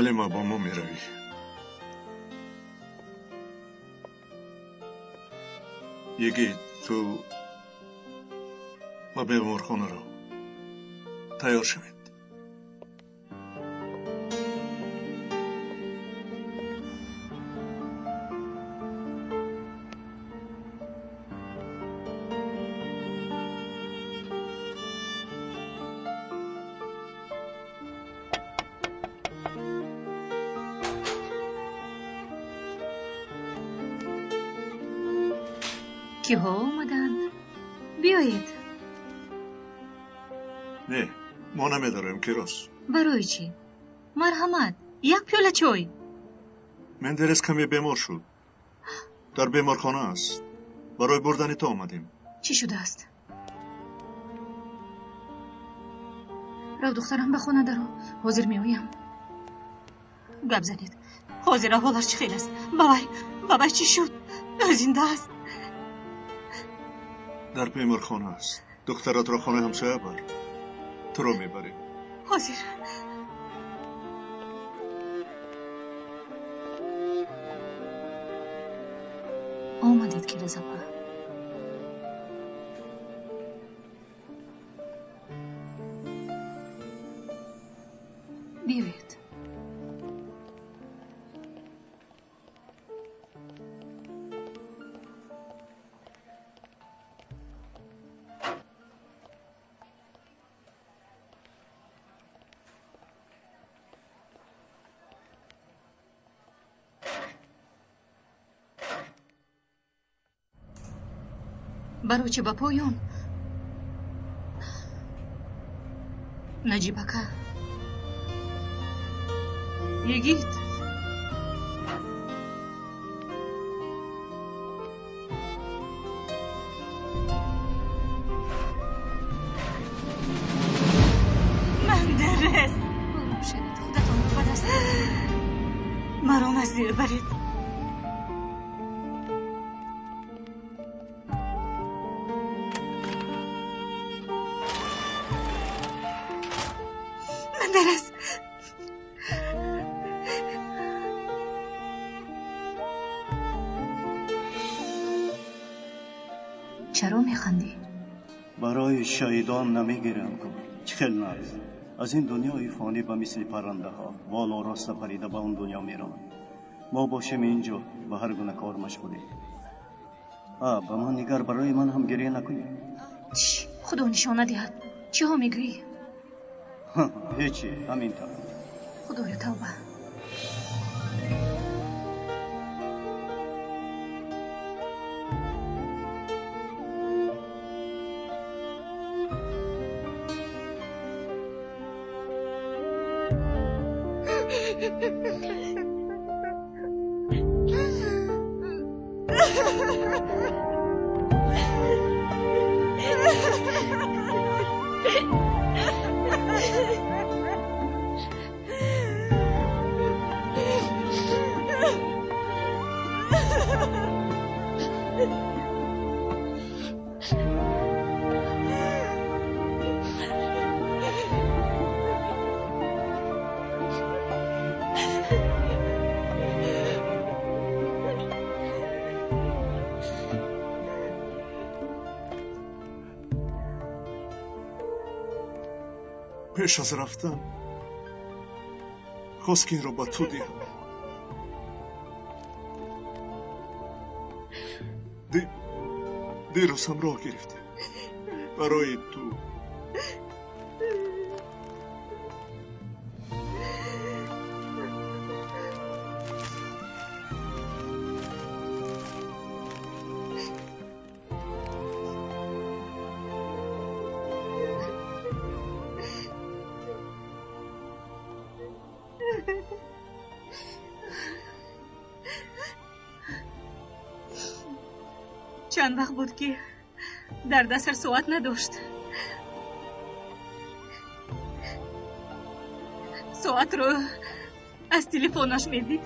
Ҳалима, бо мо меравӣ. Йигит, ту ба беморхона рав. Тайёр шавед. Киҳо омаданд? Биёед. Не, мо намедорем, Кирос. Барои чӣ? Марҳамат, як пиёла чой. Мендерес каме бемор шуд. Дар беморхона аст. Барои бурдани ту омадем. Чӣ шудааст? Рав, духтарам, ба хона даро. Ҳозир меоям. Гап занед. Ҳозир аҳволаш чӣ хел аст? Бабай, бабай чӣ шуд? Зинда аст? Дар беморхона аст. Духтаратро хонаи ҳамсоя бар. Туро мебарем. Ҳозир. Омадед, Кирозапа. Биёед. Барои чӣ ба поён? Наҷиб ака. Йигит. Мендерес. Ором шавед, худатонро ба даст маро наздир баред. Мендерес. Чаро механдӣ? Барои шаҳидон намегирам ку. Чӣ хел нағз. Аз ин дунёи фонӣ ба мисли паррандаҳо боло роста парида ба он дунё мераванд. Мо бошем инҷо ба ҳар гуна кор машғулем. Ба ман нигар, барои ман ҳам гиря накунӣ. Чӣ? Худо нишона диҳад. Чиҳо мегӯӣ? Ҳечи, ҳамин тавр. Худоё, тавба. Пеш аз рафтан хост ки инро ба ту диҳам. Дирӯз ҳамроҳ гирифтем барои ту. Чанд вақт буд, ки дар дасташ соат надошт. Соатро аз телефонаш медид.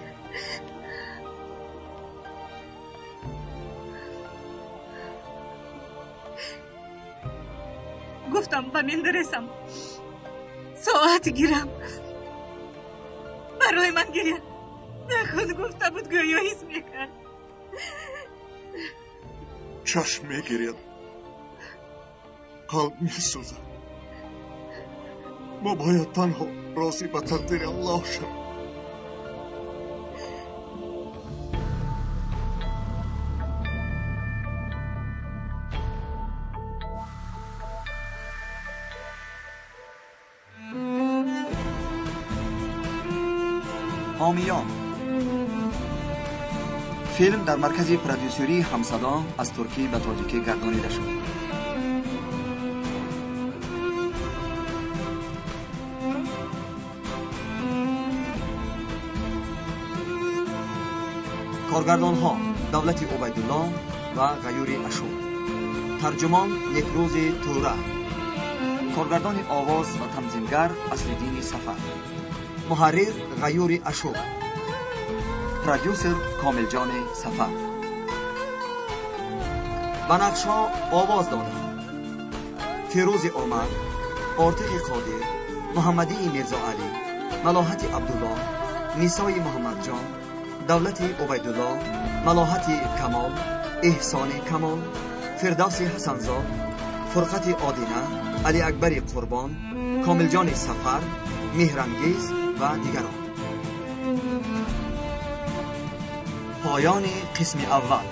Гуфтам ба Мендересам соат гирам. Барои ман гиря накун гуфта буд, гӯё ҳис мекард. Чашм мегиряд, қалб месӯзад. Мо бояд танҳо розӣ ба тақдири Аллоҳ шавем. Ҳомиён. Филм дар маркази продюсерии Ҳамсадо аз туркӣ ба тоҷикӣ гардонида шуд. Коргардонҳо Давлати Убайдулло ва Ғаюри Ашур. Тарҷумон Некрӯзи Тӯра. Коргардони овоз ва танзимгар Аслиддини Сафар. Муҳаррир Ғаюри Ашур. Продюсер Комилҷони Сафар. Ба нақшҳо овоз доданд: Фирӯзи Омар, Ортиқи Қодир, Муҳаммадии Мирзоалӣ, Малоҳати Абдуллоҳ, Нисои Муҳаммадҷон, Давлати Убайдулло, Малоҳати Камол, Эҳсони Камол, Фирдавси Ҳасанзод, Фурқати Одина, Алиакбари Қурбон, Комилҷони Сафар, Меҳрангез ва дигарон. Поёни қисми аввал.